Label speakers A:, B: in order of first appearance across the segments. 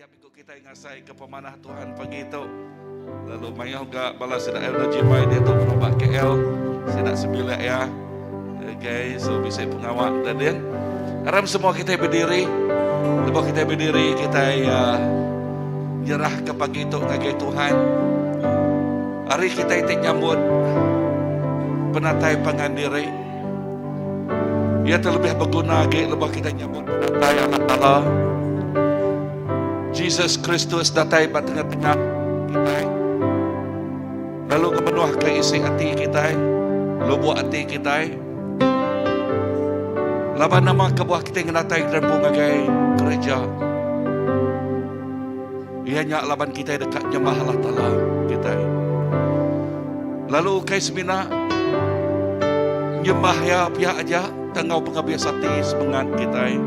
A: Tiap iku kitai ngasai ke pemanah Tuhan pagi tu. Lalu mayuh ga bala sida Elder Jimai diatu berubah KL. Sida sebilik iya. Okay, so bisi pengawa tadi. Aram semua kitai berdiri. Lebuh kitai berdiri, kitai uh, nyerah ke pagi tu ngagai Tuhan. Hari kitai ti nyambut penatai pangan diri. Ia terlebih berguna agi lebuh kitai nyambut penatai Allah Taala. Jesus Kristus datai ba tengah-tengah kitai. Lalu ngemenuhka isi ati kitai, lubuk ati kitai. Laban nama kebuah kitai ngenatai gerempu ngagai gereja? Iya nya laban kitai deka nyembah Allah Taala kitai. Lalu ukai semina nyembah iya pia aja tang enggau pengabis ati semengat kitai.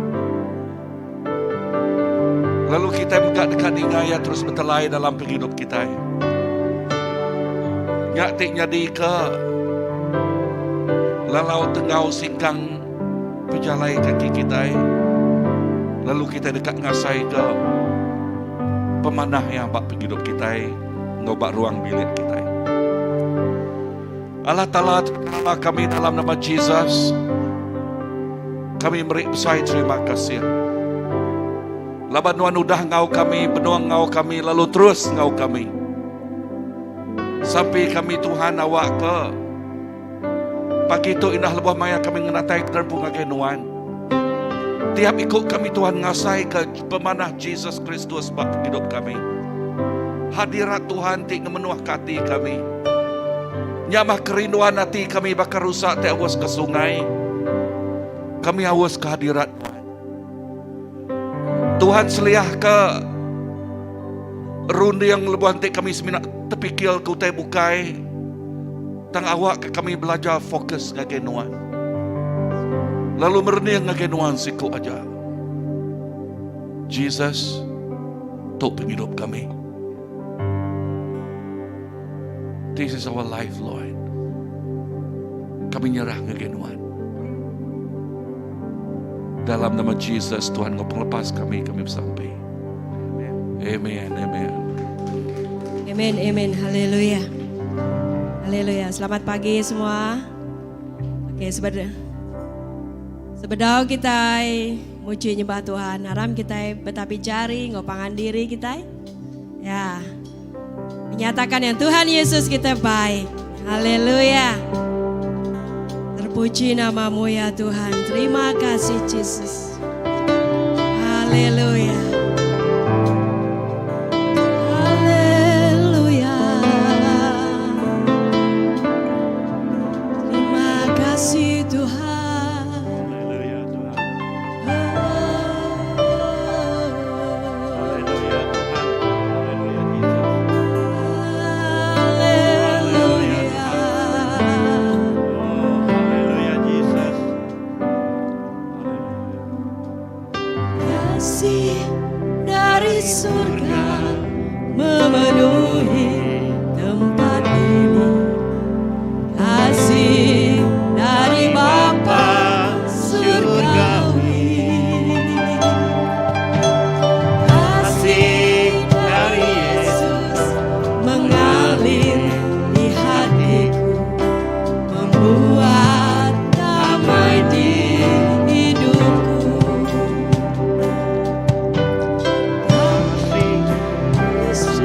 A: Lalu kitai mega deka ninga iya terus betelai dalam pengidup kitai. Nya ti nyadika lalau tenggau singkang pejalai kaki kitai lalu kitai deka ngasaika pemanah iya ba pengidup kitai enggau ba ruang bilik kitai. Allah Taala terima kami dalam nama Jesus. Kami meri besai terima kasih. Laban Nuan udah ngau kami, benung ngau kami, lalu terus ngau kami. Sampai kami Tuhan awak ke pagi tu indah lebuh maya kami ngenatai ke ngagai Nuan. Tiap iku kami Tuhan ngasai ke pemanah Jesus Kristus ba pengidup kami. Hadirat Tuhan ti ngemenuhka ati kami. Nya mah kerinduan ati kami baka rusa ti aus ke sungai. Kami aus ke hadirat Nuan. Tuhan seliahka runding lebuh enti kami semina tepikil ke utai bukai tang awakka kami belajar fokus ngagai Nuan. Lalu merening ngagai Nuan siku aja. Jesus, tu pengidup kami. This is our life, Lord. Kami nyerah ngagai Nuan. Dalam nama Jesus, Tuhan ngau penglepas kami, kami besampi. Amen. Amen.
B: Amen, amen. Haleluya. Haleluya. Selamat pagi semua. Okey, sebedau sebedau kita muji nyembah Tuhan, aram kita betapi jari ngau pangan diri kita. Ya. Menyatakan yang Tuhan Yesus kita baik. Haleluya. Terpuji namamu ya Tuhan. Terima kasih Jesus. Haleluya. Haleluya. Terima kasih Tuhan.
A: Haleluya Tuhan. Haleluya Tuhan. Haleluya Jesus.
B: Haleluya.
A: Oh, haleluya Jesus.
B: Kasih dari surga memenuhi tempat ini. Kasih dari Bapa surgawi. Kasih dari Yesus mengalir di hatiku, membuat damai di hidupku. Kasih Yesus.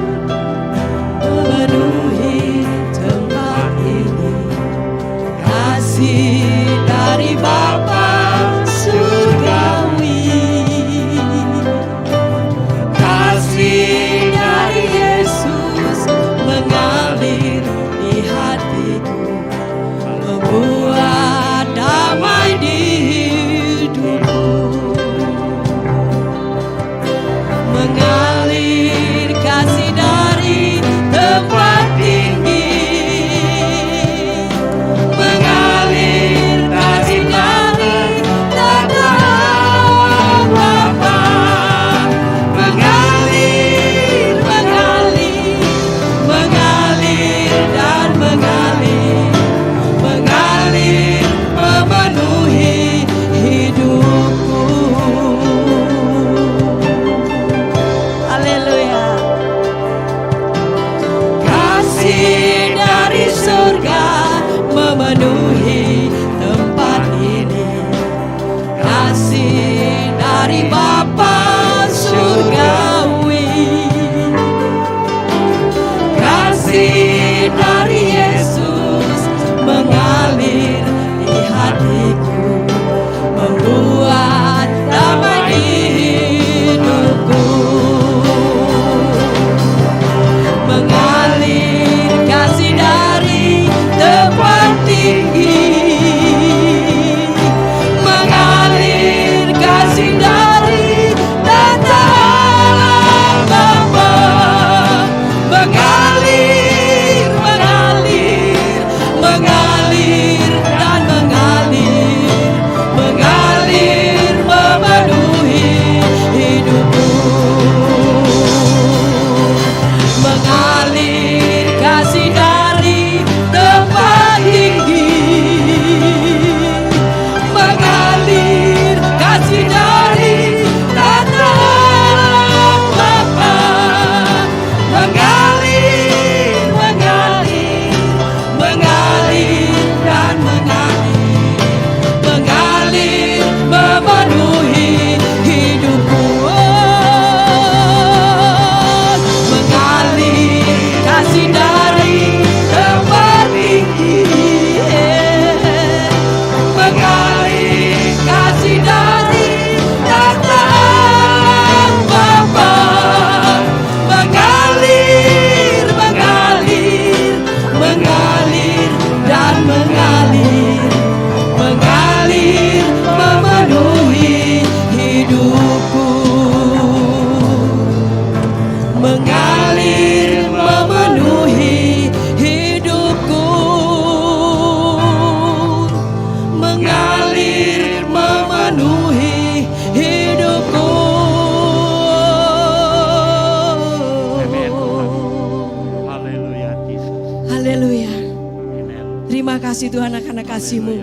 B: kasih Tuhan karena kasih-Mu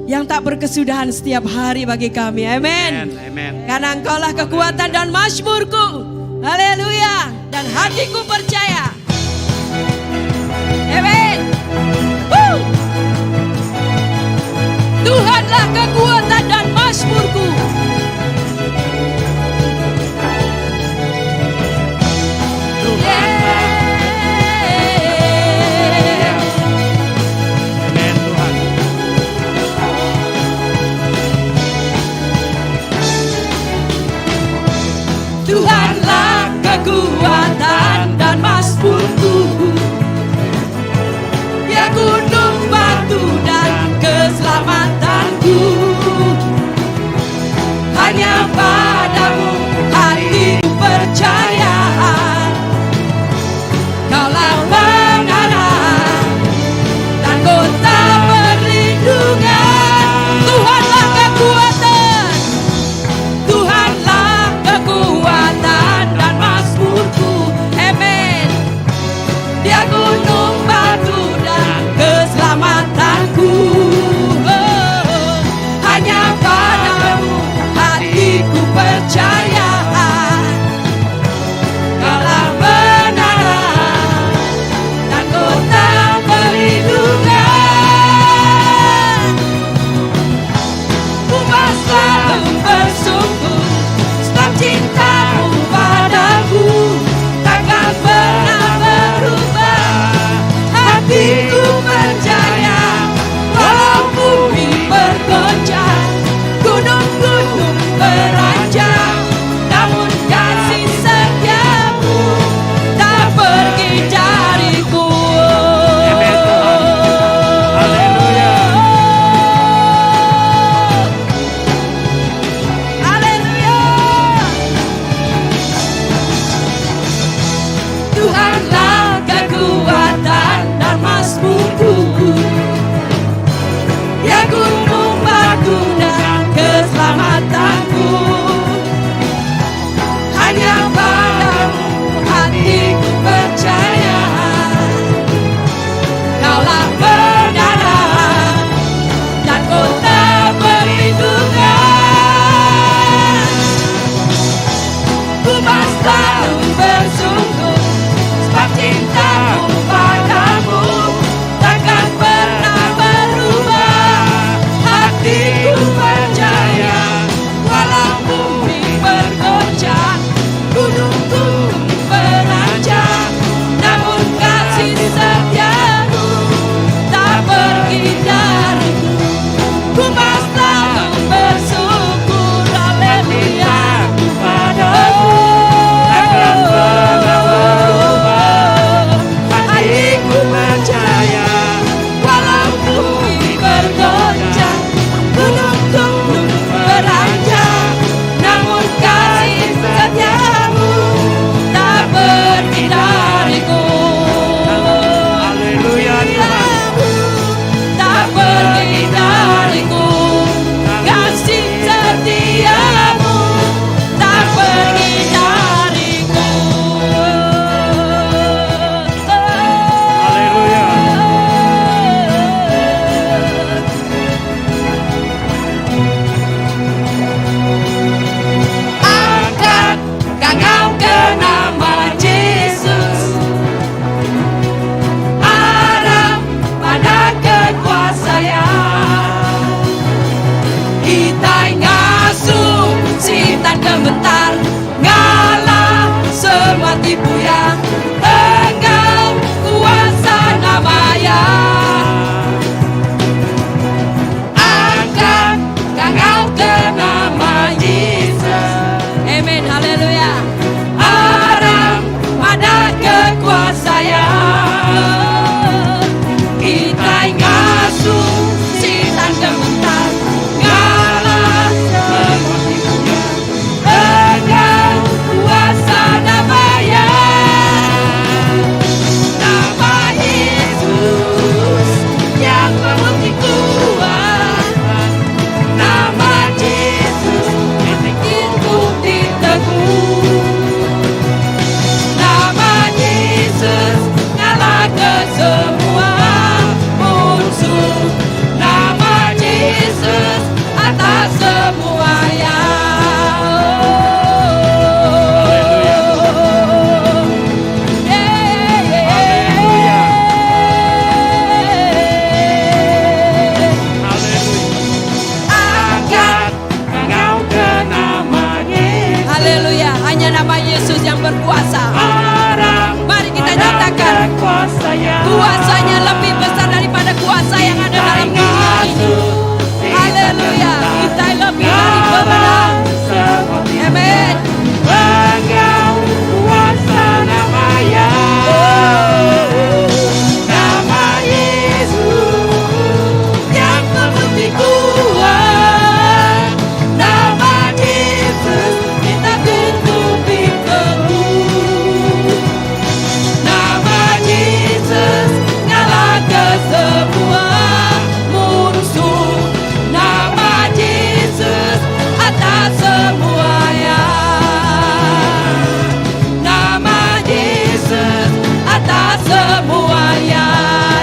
B: yang tak berkesudahan setiap hari bagi kami. Amin.
C: Amen.
B: Karena Engkaulah kekuatan dan mazmurku. Haleluya. Dan hatiku percaya. Amin. Woo. Tuhanlah kekuatan dan mazmurku.
C: Tuhanlah.
B: Yeah.
C: Amen Tuhan.
B: Tuhanlah kekuatan dan mazmurku. Ya gunung batu dan keselamatanku. Hanya padamu hatiku percaya. Kaulah pengarah dan kota perlindungan. Tuhanlah kekuatan. Tuhanlah kekuatan dan mazmurku. Yesus yang berkuasa. Mari kita nyatakan kuasanya lebih besar daripada kuasa yang ada dalam dunia ini. Haleluya. Kita lebih dari pemenang. Amin. Yang terbukti kuat. Nama Yesus kita tutupi teguh. Nama Yesus ngalahkan semua musuh. Nama Yesus atas semuanya. Nama Yesus atas semuanya.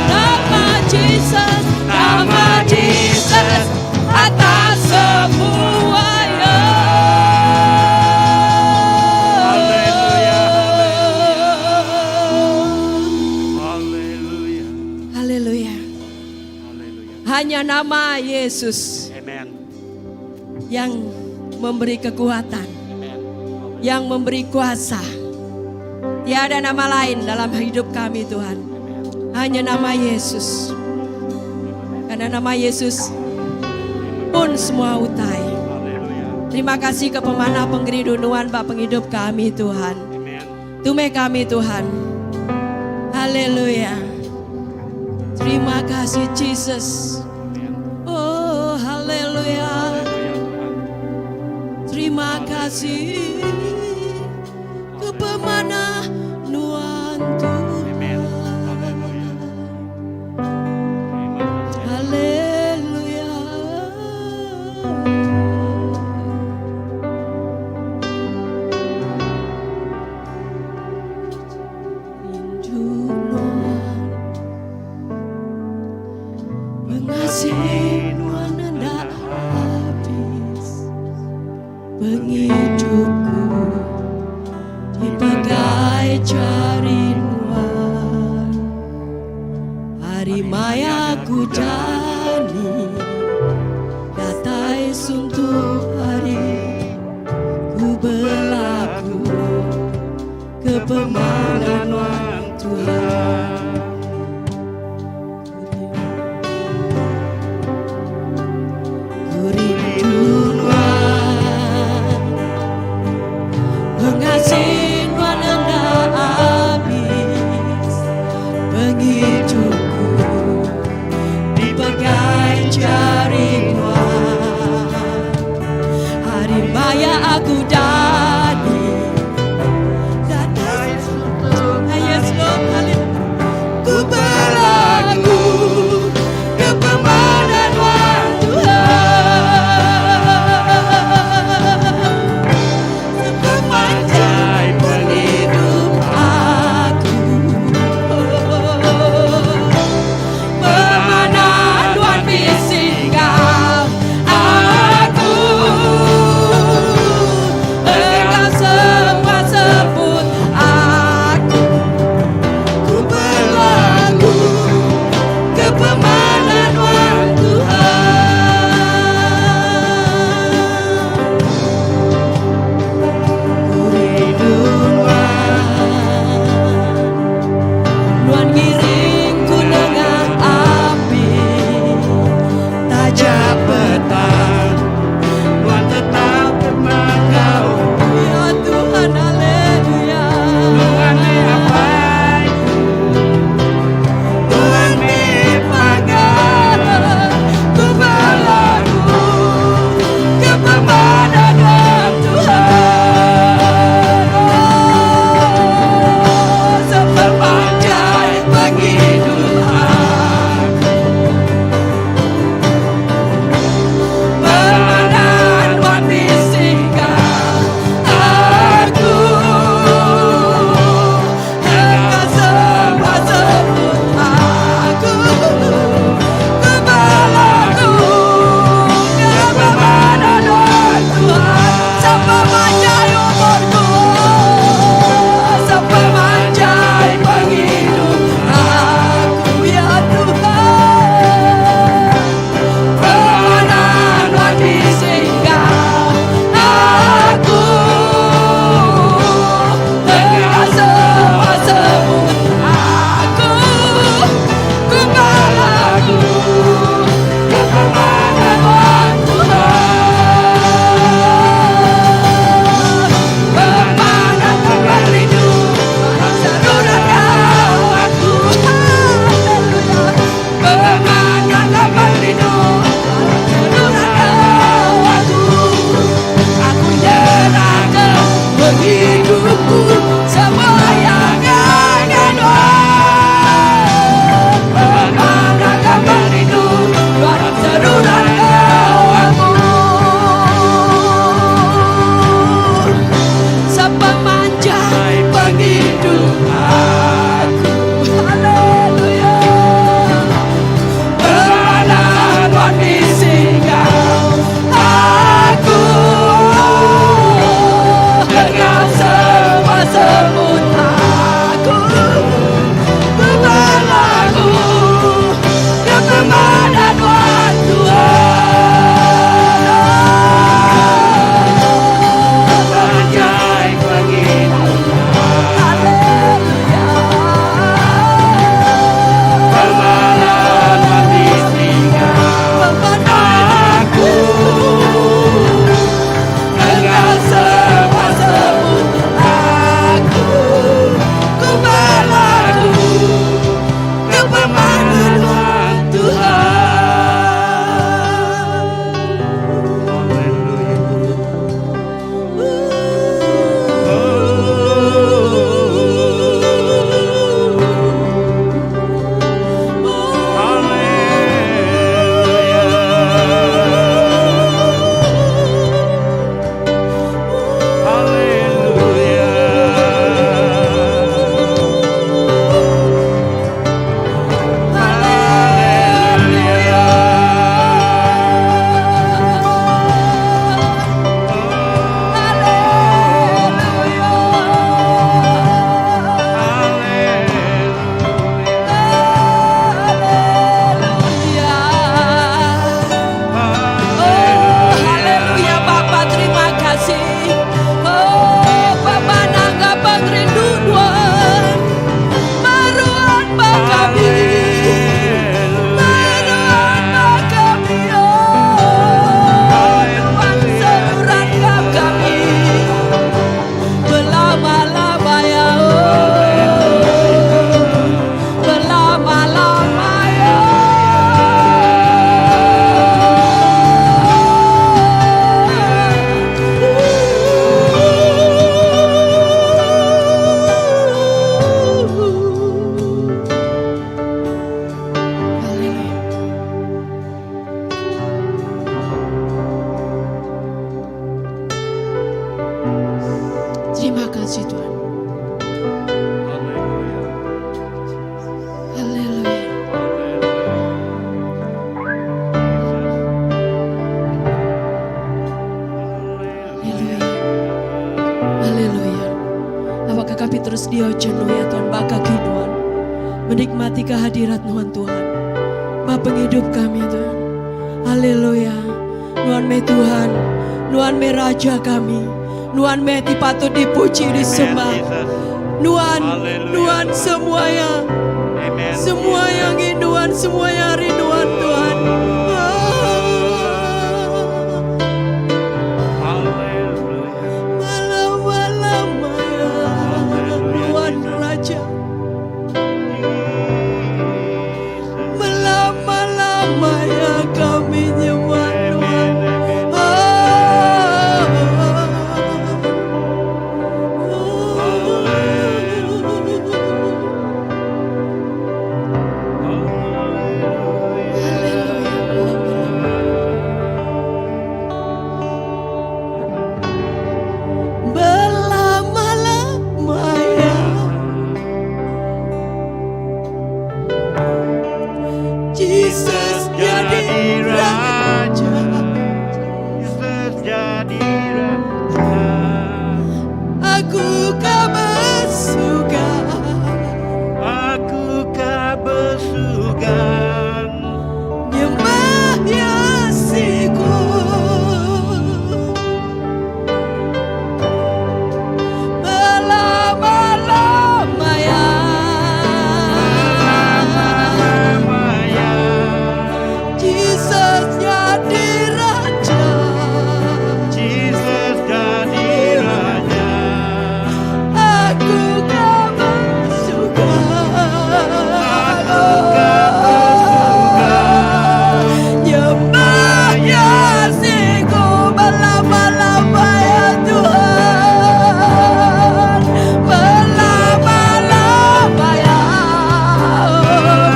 B: Nama Jesus, nama Jesus atas semuanya.
C: Haleluya, Haleluya.
B: Haleluya.
C: Haleluya.
B: Hanya nama Yesus
C: Amen.
B: yang memberi kekuatan,
C: Amen.
B: yang memberi kuasa. Tiada nama lain dalam hidup kami Tuhan. Hanya nama Yesus. Karena nama Yesus pun semua utai.
C: Haleluya.
B: Terima kasih ke pemanah pengerindu nuan Bak penghidup kami Tuhan.
C: Amen.
B: Tume kami Tuhan. Haleluya. Terima kasih Jesus.
C: Amen.
B: Oh haleluya.
C: Haleluya Tuhan.
B: Terima kasih ke pemanah nuan Tuhan.
C: Amen. Haleluya. Terima kasih.
B: Haleluya. Rindu nuan pengasih nuan hendak habis penghidupku dipakai jari nuan hari maya ku dani datai suntuk hari ku berlaku ke pemanah nuan Tuhan. Ku rindu nuan pengasih nuan hendak habis penghidupku dipakai jari nuan hari maya aku dani datai. Yes Lord, haleluya. Terima kasih Tuhan. Haleluya. Haleluya. Haleluya. Apakah kami terus diau jenuh ya Tuhan baka kinuan menikmati kehadirat Nuan Tuhan. Ba pengidup kami Tuhan. Haleluya. Nuan meh Tuhan, Nuan meh Raja kami. Nuan meh ti patut dipuji disembah. Nuan, Nuan semuanya. Semua yang rinduan, semua yang rinduan Tuhan. Malam-malam Nuan Raja. Melama-lamanya kami nyembah Tuhan. Ah. Haleluya. Berlama-lamanya Jesus jadi Raja.
C: Jesus jadi Raja.
B: Aku ka besuka.
C: Aku ka besukan.
B: Nyembah ya siku. Berlama-lamanya
C: Lamanya
B: Jesus jadi Raja.
C: Jesus jadi Raja.
B: Aku ka besuka.
C: Aku ka besukan.
B: Nyembah ya siku berlama-lama ya Tuhan. Berlama-lama ya,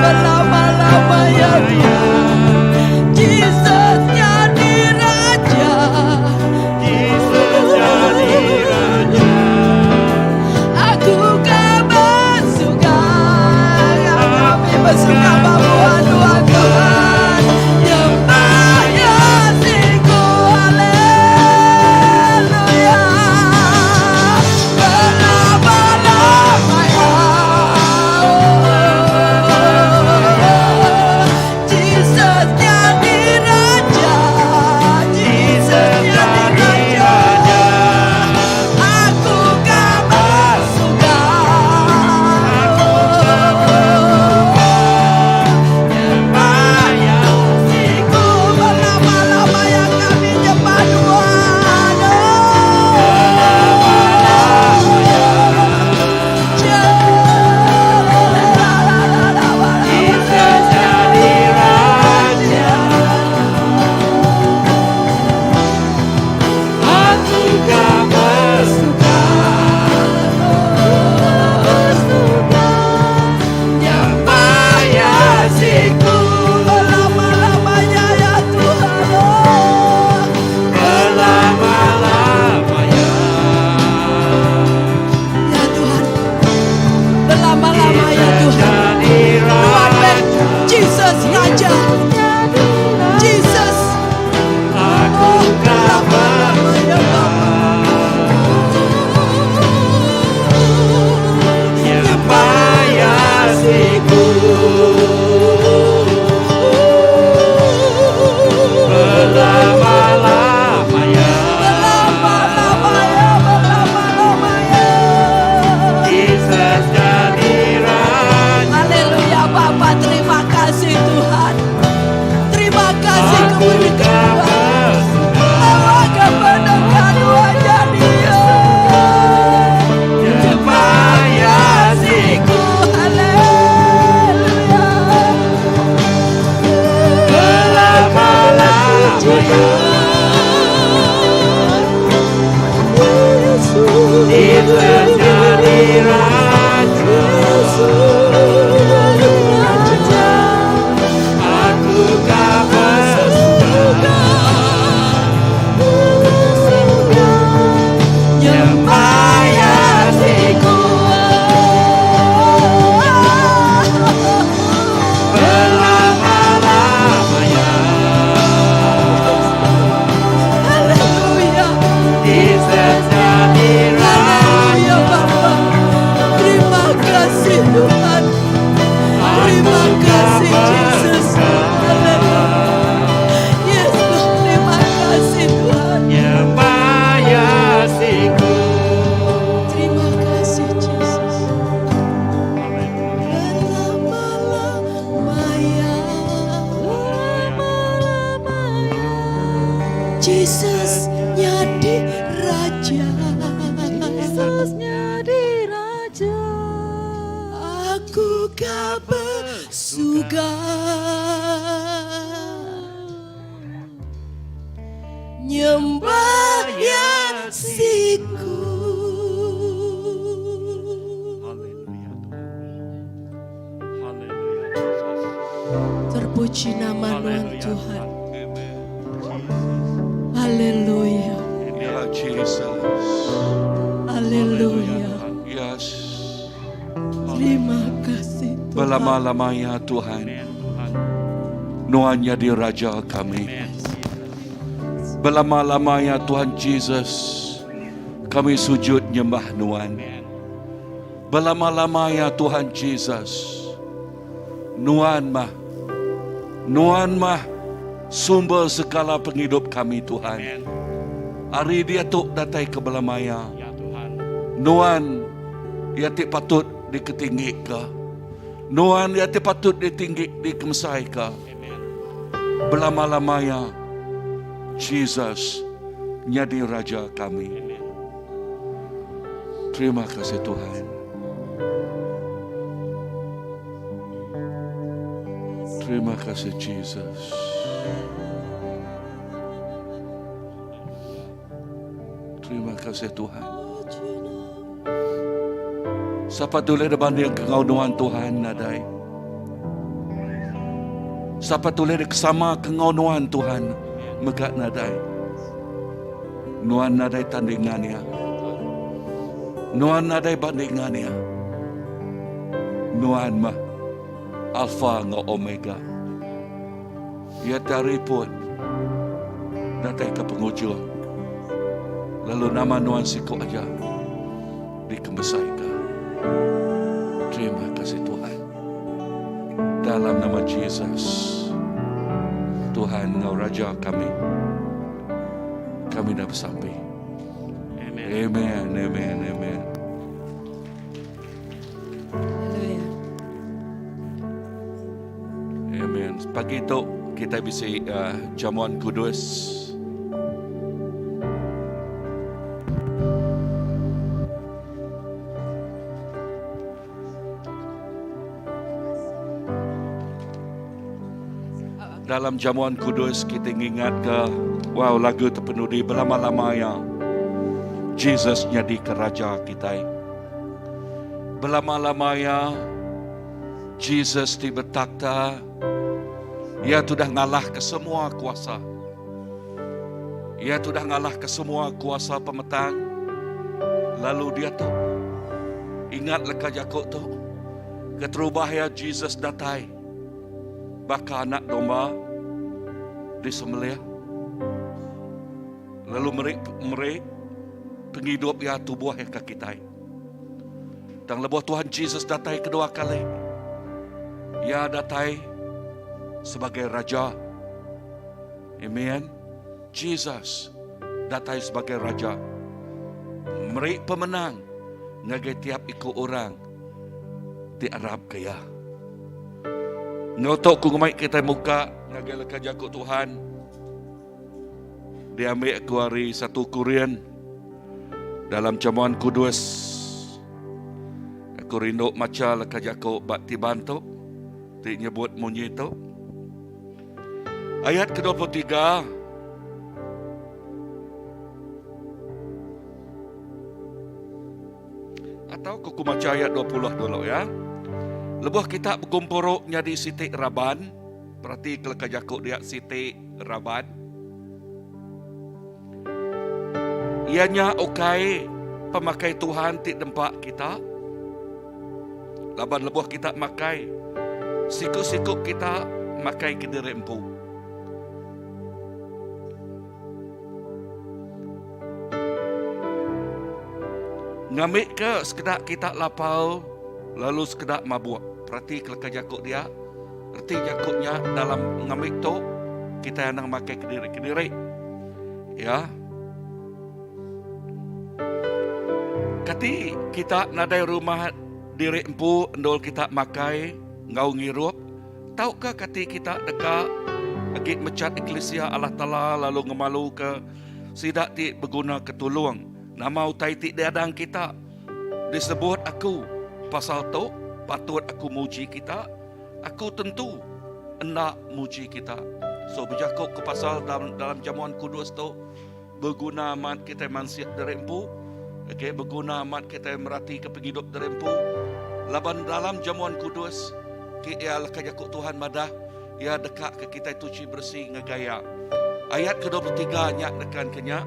B: berlama-lama ya Tuhan. Jesus jadi Raja.
C: Jesus jadi Raja.
B: Aku ka besuka. Kami besuka Tuhan, Tuhan, Tuhan. Nyembah ya siku, haleluya. Berlama-lama ya. Jesus jadi Raja. Jesus jadi Raja. Aku ka besuka. Aku ka Nyembah ya siku berlama-lama ya kami nyembah Tuhan.
C: Jesus jadi Raja. Aku ka besukan.
B: Besuka nyembah ya siku berlama-lamanya ya Tuhan. Oh.
C: Berlama-lamanya.
B: Ya Tuhan, berlama-lama ya Tuhan.
C: Jadi
B: Tuhan
C: Raja.
B: Jesus Raja. Jesus.
C: Aku
B: Oh,
C: ka
B: berlama-lama ya Bapa.
C: Nyembah ya siku. Berlama-lamanya.
B: Berlama-lama ya, berlama-lama ya.
C: Jesus jadi Raja.
B: Haleluya Bapa, terima kasih Tuhan. Terima kasih
C: Aku
B: kepada
C: ka
B: Tuhan.
C: besukan.
B: Awak kebenaran wajah dia.
C: Nyembah ya siku.
B: Haleluya.
C: Berlama-lamanya. Jesus jadi Raja. Aku ka besukan. Nyembah ya
B: Suga Nyembah Iya siku.
C: Haleluya Tuhan. Haleluya Jesus.
B: Terpuji nama Nuan
C: Haleluya
B: Tuhan.
C: Tuhan.
A: Amen.
C: Jesus.
B: Haleluya.
A: Ya Jesus.
C: Haleluya
B: Haleluya.
C: Tuhan.
A: Yes.
B: Terima kasih Tuhan.
A: Belama-lamanya Tuhan.
C: Amen Tuhan.
A: Nuan jadi raja kami.
C: Amen Jesus.
A: Belama-lamanya Tuhan Jesus. Kami sujud nyembah Nuan.
C: Amen.
A: Belama-lamanya Tuhan Jesus. Nuan mah. Nuan mah sumber segala pengidup kami Tuhan.
C: Amen.
A: Ari diatu datai ke belamaya.
C: Ya Tuhan.
A: Nuan ya ti patut diketinggi ke. Nuan ya ti patut ditinggi dikemesai ke.
C: Amen.
A: Belama-lamanya Jesus nyadi raja kami.
C: Amen.
A: Terima kasih Tuhan. Terima kasih Jesus. Terima kasih Tuhan. Sapa tulih dibanding ke enggau nuan Tuhan nadai. Sapa tulih dikesama ke enggau nuan Tuhan mega nadai. Nuan nadai tandingan iya. Nuan nadai bandingan iya. Nuan mah Alfa enggau Omega. Iya ti ari pun datai ke pengujung. Lalu nama nuan siku aja dikemesaika. Terima kasih Tuhan. Dalam nama Jesus, Tuhan enggau Raja kami, kami dah besampi.
C: Amen.
A: Amen, amen, amen.
B: Haleluya.
A: Amen. Pagi tu kita bisi uh, jamuan kudus. Dalam jamuan kudus kita ngingat ke wow lagu terpenudi belama-lama ya. Jesus nyadi ke raja kita. Belama-lama ya Jesus ti betakhta Ia sudah ngalah ke semua kuasa. Ia sudah ngalah ke semua kuasa pemetang. Lalu dia tu ingat leka jaku tu keterubah ya Jesus datai baka anak domba disembelih lalu meri meri pengidup ya tubuh ya ke kita. Tang lebuh Tuhan Jesus datai kedua kali. Ia datai sebagai raja. Amen. Jesus datai sebagai raja. Meri pemenang ngagai tiap iku orang ti arap ke iya. Ngutuk ku ngemai kitai muka ngagai leka jaku Tuhan. Diambi aku ari satu Korin dalam jamuan kudus. Aku rindu macha leka jaku ba tiban tu ti nyebut munyi tu. Ayat ke-23 Atau ku ku macha ayat 20 dulu ya. Lebuh kita begumpuru nyadi siti raban, perati ke leka jaku dia siti raban. Iya nya ukai pemakai Tuhan ti dempa kita. Laban lebuh kita makai, siku-siku kita makai kediri empu. Ngambika sekeda kita lapau lalu sekeda mabuk. Perati ke leka jaku dia. Reti jaku nya dalam ngambi tu kitai anang makai kediri-kediri. Ya. Kati kita nadai rumah diri empu endul kita makai enggau ngirup Tauka kati kita deka agi mechat eklisia Allah Taala lalu ngemaluka sida ti begunaka tulung? Nama utai ti diadang kita? Disebut aku pasal tu, patut aku muji kita? Aku tentu enda muji kita. So bejaku ke pasal dalam, dalam jamuan kudus tu beguna amat kitai mansik diri empu. Okay, beguna amat kitai merati ke pengidup diri empu. Laban dalam jamuan kudus ke iya leka jaku Tuhan madah iya deka ke kitai tuchi beresi ngagai iya. Ayat ke-23 nya nekan ke nya.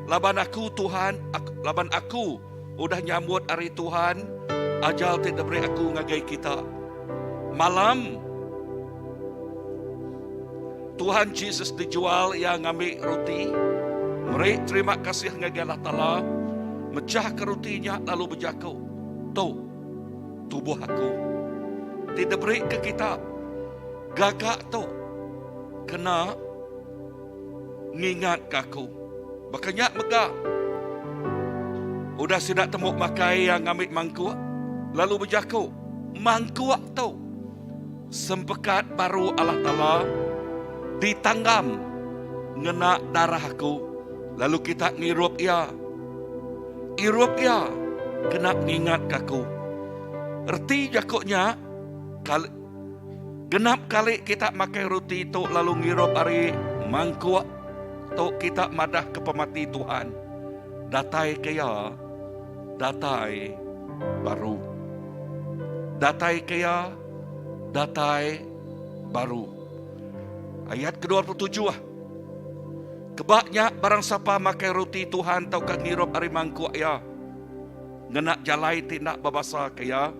A: Laban aku Tuhan, aku, laban aku udah nyambut ari Tuhan ajar ti diberi aku ngagai kita. Malam Tuhan Jesus dijual iya ngambi roti, meri terima kasih ngagai Allah Taala, mechahka roti nya lalu bejaku, Tu tubuh aku ti diberi ke kita. Gaga tu kena ngingatka aku. Baka nya mega, udah sida tembu makai iya ngambi mangkuk lalu bejaku, Mangkuk tu sempekat baru Allah Taala ditanggam ngena darah aku, lalu kita ngirup iya. Irup iya kena ngingatka aku. Reti jaku nya, kali. Genap kali kita makai roti tu lalu ngirup ari mangkuk tu kita madahka pemati Tuhan datai ke iya datai baru. Datai ke iya datai baru. Ayat ke-27. Keba nya barang sapa makai roti Tuhan tauka ngirup ari mangkuk iya ngena jalai ti enda bebasa ke iya,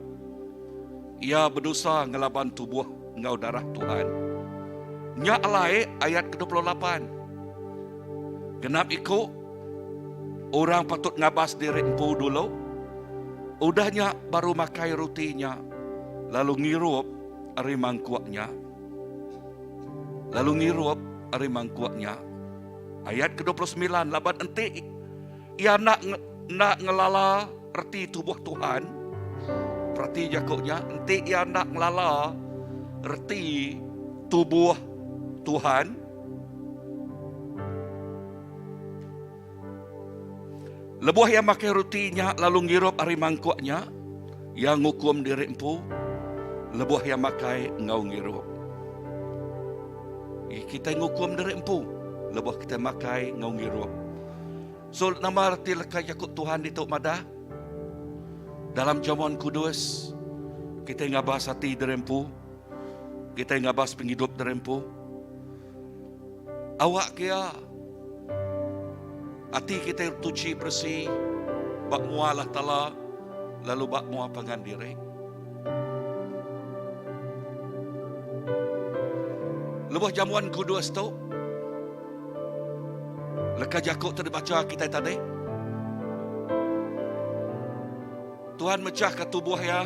A: Iya bedosa ngelaban tubuh enggau darah Tuhan. Nya alai ayat ke-28. Genap iku orang patut ngabas diri empu dulu, udah nya baru makai roti nya lalu ngirup ari mangkuk nya. Lalu ngirup ari mangkuk nya. Ayat ke-29 laban enti iya enda enda ngelala Reti tubuh Tuhan, Perati jaku nya, enti iya enda ngelala reti tubuh Tuhan, lebuh iya makai roti nya lalu ngirup ari mangkuk nya, iya ngukum diri empu lebuh iya makai enggau ngirup. Kitai ngukum diri empu lebuh kitai makai enggau ngirup. So nama reti leka jaku Tuhan ditu madah? Dalam jamuan kudus, kitai ngabas ati diri empu, kitai ngabas pengidup diri empu. Awak ke iya ati kitai tuchi beresi ba mua Allah Taala lalu ba mua pangan diri. Lebuh jamuan kudus tu, Leka jaku ti dibacha kitai tadi. Tuhan mechahka tubuh iya.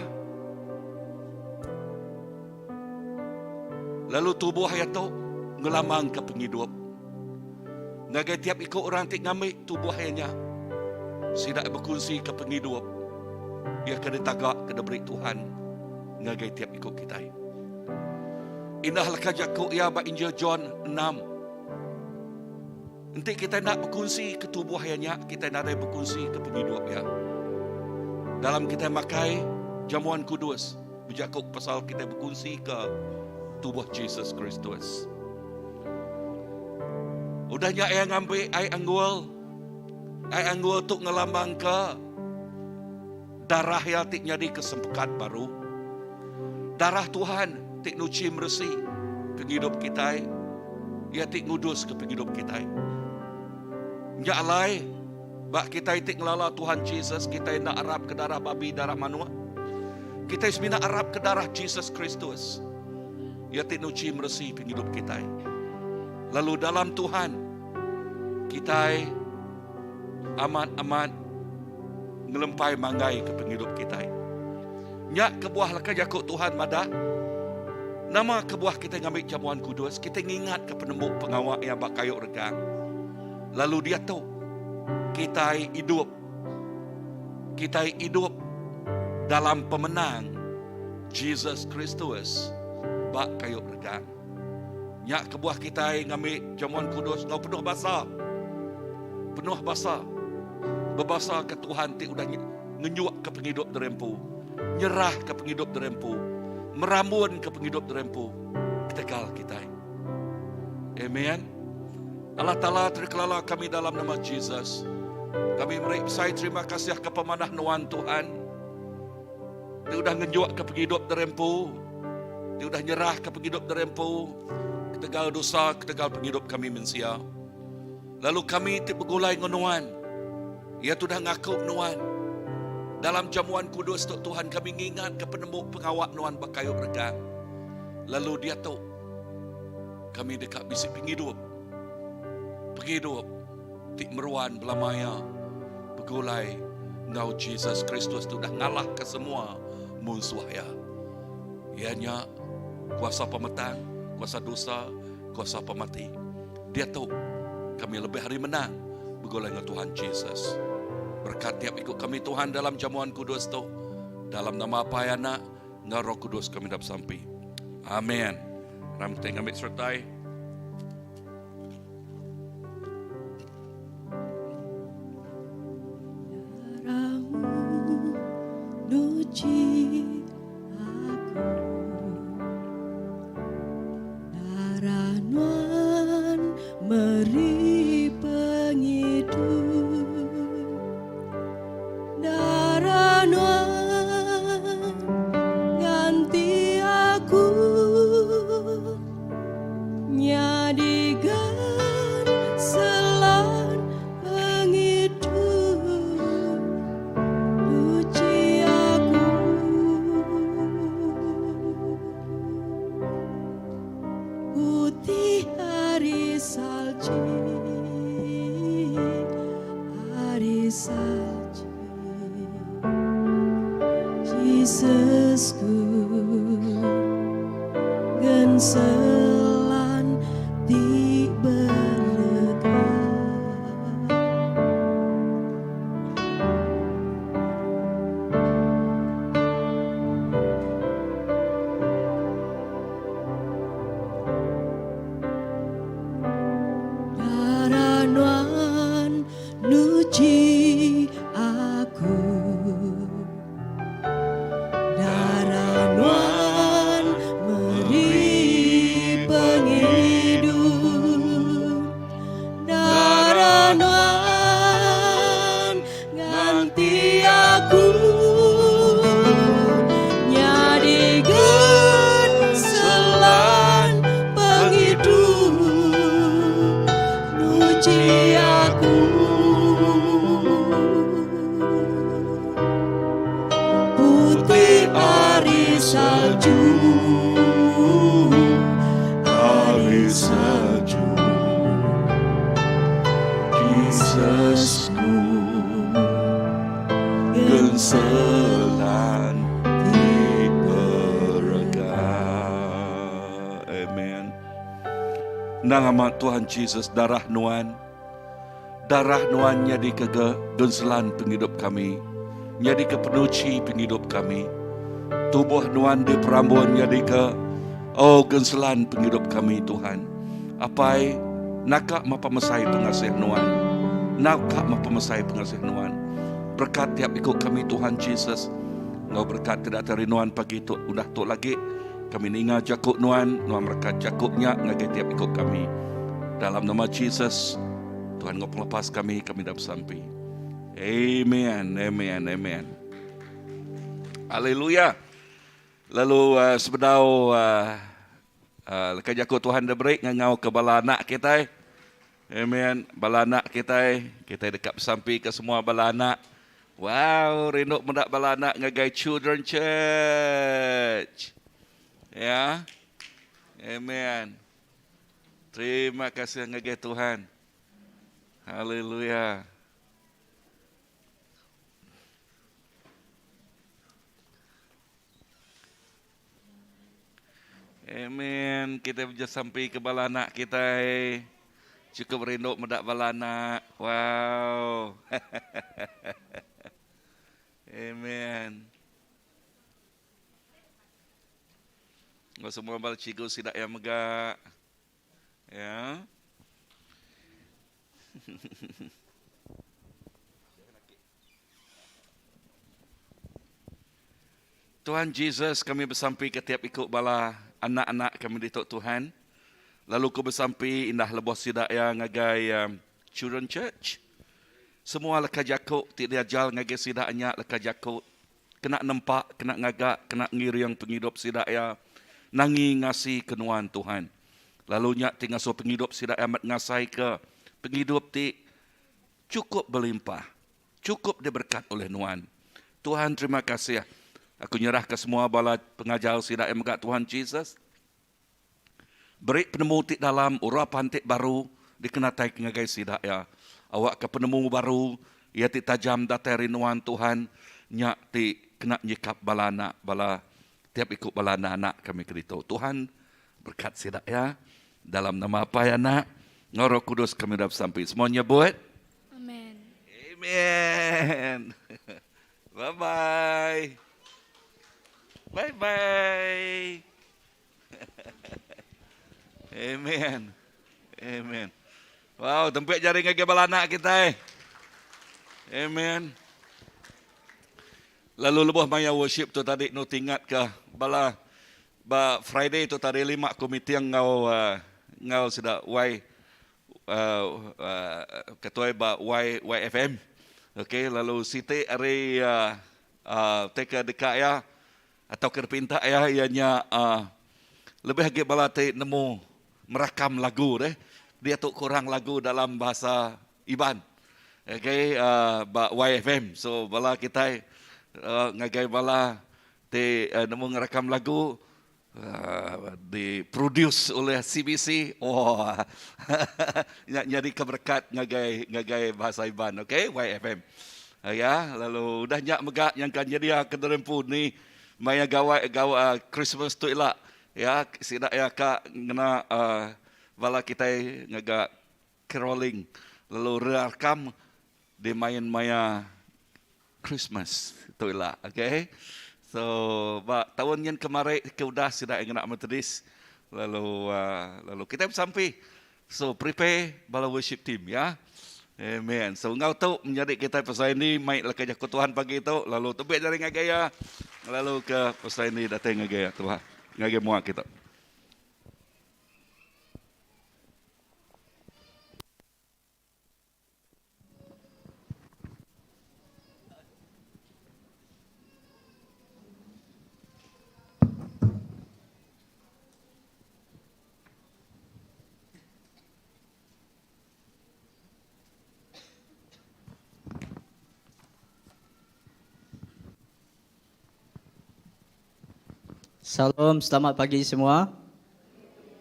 A: Lalu tubuh iya tu ngelamangka pengidup. Ngagai tiap iku orang ti ngambi tubuh iya nya, sida bekunsika pengidup iya ke ditaga ke diberi Tuhan ngagai tiap iku kitai. Indah leka jaku iya ba Injil John 6 Enti kitai enda bekunsi ke tubuh iya nya, kitai nadai bekunsi ke pengidup iya. Dalam kitai makai jamuan kudus, bejaku pasal kitai bekunsi ke tubuh Jesus Kristus. Udah nya iya ngambi ai anggul. Ai anggul tu ngelambangka darah iya ti nyadi ke sempekat baru. Darah Tuhan ti nuchi meresi pengidup kitai, iya ti nguduska pengidup kitai. Nya alai, ba kitai ti ngelala Tuhan Jesus, kitai enda arapka darah babi, darah manuk. Kitai semina arapka darah Jesus Kristus. Iya ti nuchi meresi pengidup kitai. Lalu dalam Tuhan, kitai amat-amat ngelempai manggai ke pengidup kitai. Nya kebuah leka jaku Tuhan madah, Nama kebuah kitai ngambi jamuan kudus? Kitai ngingatka penembu pengawa iya ba kayu regang. Lalu diatu, kitai idup. Kitai idup dalam pemenang Jesus Kristus ba kayu regang. Nya kebuah kitai ngambi jamuan kudus enggau penuh basa. Penuh basa. Bebasa ke Tuhan ti udah ngenyukka pengidup diri empu, nyerahka pengidup diri empu. merambunka pengidup diri empu ketegal kitai. Amen. Allah Taala terkelala kami dalam nama Jesus. Kami meri besai terima kasih ke pemanah nuan Tuhan. Ti udah ngenjuk ke pengidup diri empu. Ti udah nyerah ke pengidup diri empu ketegal dosa ketegal pengidup kami mensia. Lalu kami ti begulai enggau nuan, iya ti udah ngaku nuan. Dalam jamuan kudus tu Tuhan kami ngingatka penemu pengawa nuan ba kayu regang. Lalu diatu kami deka bisi pengidup, pengidup ti meruan belama iya begulai enggau Jesus Kristus ti udah ngalahka semua munsuh iya. Iya nya kuasa pemetang, kuasa dosa, kuasa pemati. Diatu, kami lebih ari menang begulai enggau Tuhan Jesus. Berekat tiap iku kami Tuhan dalam jamuan kudus tu. Dalam nama Apai, Anak, enggau Roh Kudus kami dah besampi. Amen. Ram kita ngambil sertai.
B: Darahmu nuci aku Darah nuan meri pengidup Darah nuan ganti aku Nyadi genselan pengidup Uji aku Putih ari salji Ari salji Jesus ku Genselan ti berega. Darah nuan nuci aku. Darah nuan meri pengidup. Darah nuan nganti aku nyadi genselan pengidup. Nuci aku. Putih ari salju
A: Ari salju Jesusku Genselan ti berega Amen Endang amat Tuhan Jesus darah nuan Darah Nuan nyadika ke genselan pengidup kami, nyadika penuchi pengidup kami. Tubuh Nuan diperambun nyadika, oh, genselan pengidup kami, Tuhan. Apai, naka meh pemesai pengasih Nuan. Naka meh pemesai pengasih Nuan. Berekat tiap iku kami, Tuhan Jesus. Enggau berekat ke datai ari Nuan pagi tu, udah tu lagi. Kami ninga jaku Nuan, Nuan merekat jaku nya ngagai tiap iku kami. Dalam nama Jesus, Tuhan enggau pengelepas kami, kami dah besampi. Amen, amen, amen. Haleluya. Lalu uh, sebedau uh, uh, leka jaku Tuhan diberi ngangau ke bala anak kitai. Amen. Bala anak kitai, kitai deka besampi ke semua bala anak. Wow, rindu meda bala anak ngagai Children Church. Ya. Amen. Terima kasih ngagai Tuhan. Haleluya. Amen. Kita beja sampi ke bala anak kita. Cukup rindu meda bala anak. Wow. Amen. Enggau semua bala cikgu sida yang mega. Ya. Tuhan Jesus, kami besampi ke tiap iku bala anak-anak kami ditu Tuhan. Lalu ku besampi indah lebuh sida iya ngagai Children Church. Semua leka jaku ti diajar ngagai sida nya leka jaku kena nempa, kena ngaga, kena ngiring pengidup sida iya nangi ngasi ke nuan Tuhan. Lalu nya ti ngasuh pengidup sida iya amat ngasaika pengidup ti chukup belimpah. Chukup diberkat oleh nuan. Tuhan terima kasih. Aku nyerahka semua bala pengajar sida iya mega Tuhan Jesus. Beri penemu ti dalam urapan ti baru dikenataika ngagai sida iya. Awakka penemu baru iya ti tajam datai ari nuan Tuhan nya ti kena nyikap bala anak bala tiap iku bala anak-anak kami ke ditu. Tuhan berkat sida iya. Dalam nama Apai Anak enggau Roh Kudus kami udah besampi. Semua nyebut.
D: Amen.
A: Amen. Bye bye. Bye bye. Amen. Amen. Wow, tempik jari ngagai bala anak kita. Amen. Lalu lebuh maya worship tu tadi nu tingat ke bala ba Friday tu tadi lima ku meeting enggau uh, enggau sida Y Ketuai ba YFM. Okey, lalu siti ari ti ke deka iya atau ke dipinta iya iya nya lebih agi bala ti nemu merakam lagu deh. Diatu kurang lagu dalam bahasa Iban. Okey, ba YFM. So bala kitai ngagai bala ti nemu ngerakam lagu Di produce oleh CBC. Wah. Nya nyadi ke berekat ngagai ngagai bahasa Iban okey YFM. Ya, lalu udah nya mega nyangka nyedia ke derempu ni maya gawai gawa Christmas tu ila ya sida iya ka ngena uh, bala kitai ngaga caroling lalu rerakam di main maya Christmas tu ila okay. So ba taun nyin kemari ke udah sida ngena Methodist lalu uh, lalu kita besampi. So prepare bala worship team ya. Amen. So enggau tu menyadi kita pasal ini mai leka jaku Tuhan pagi tu lalu tebik jari ngagai iya lalu ke pasal ini datai ngagai iya Tuhan ngagai mua kita.
E: Salam, selamat pagi semua.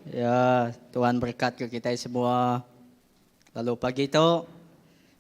E: Ya, Tuhan berkat ke kita semua. Lalu pagi tu,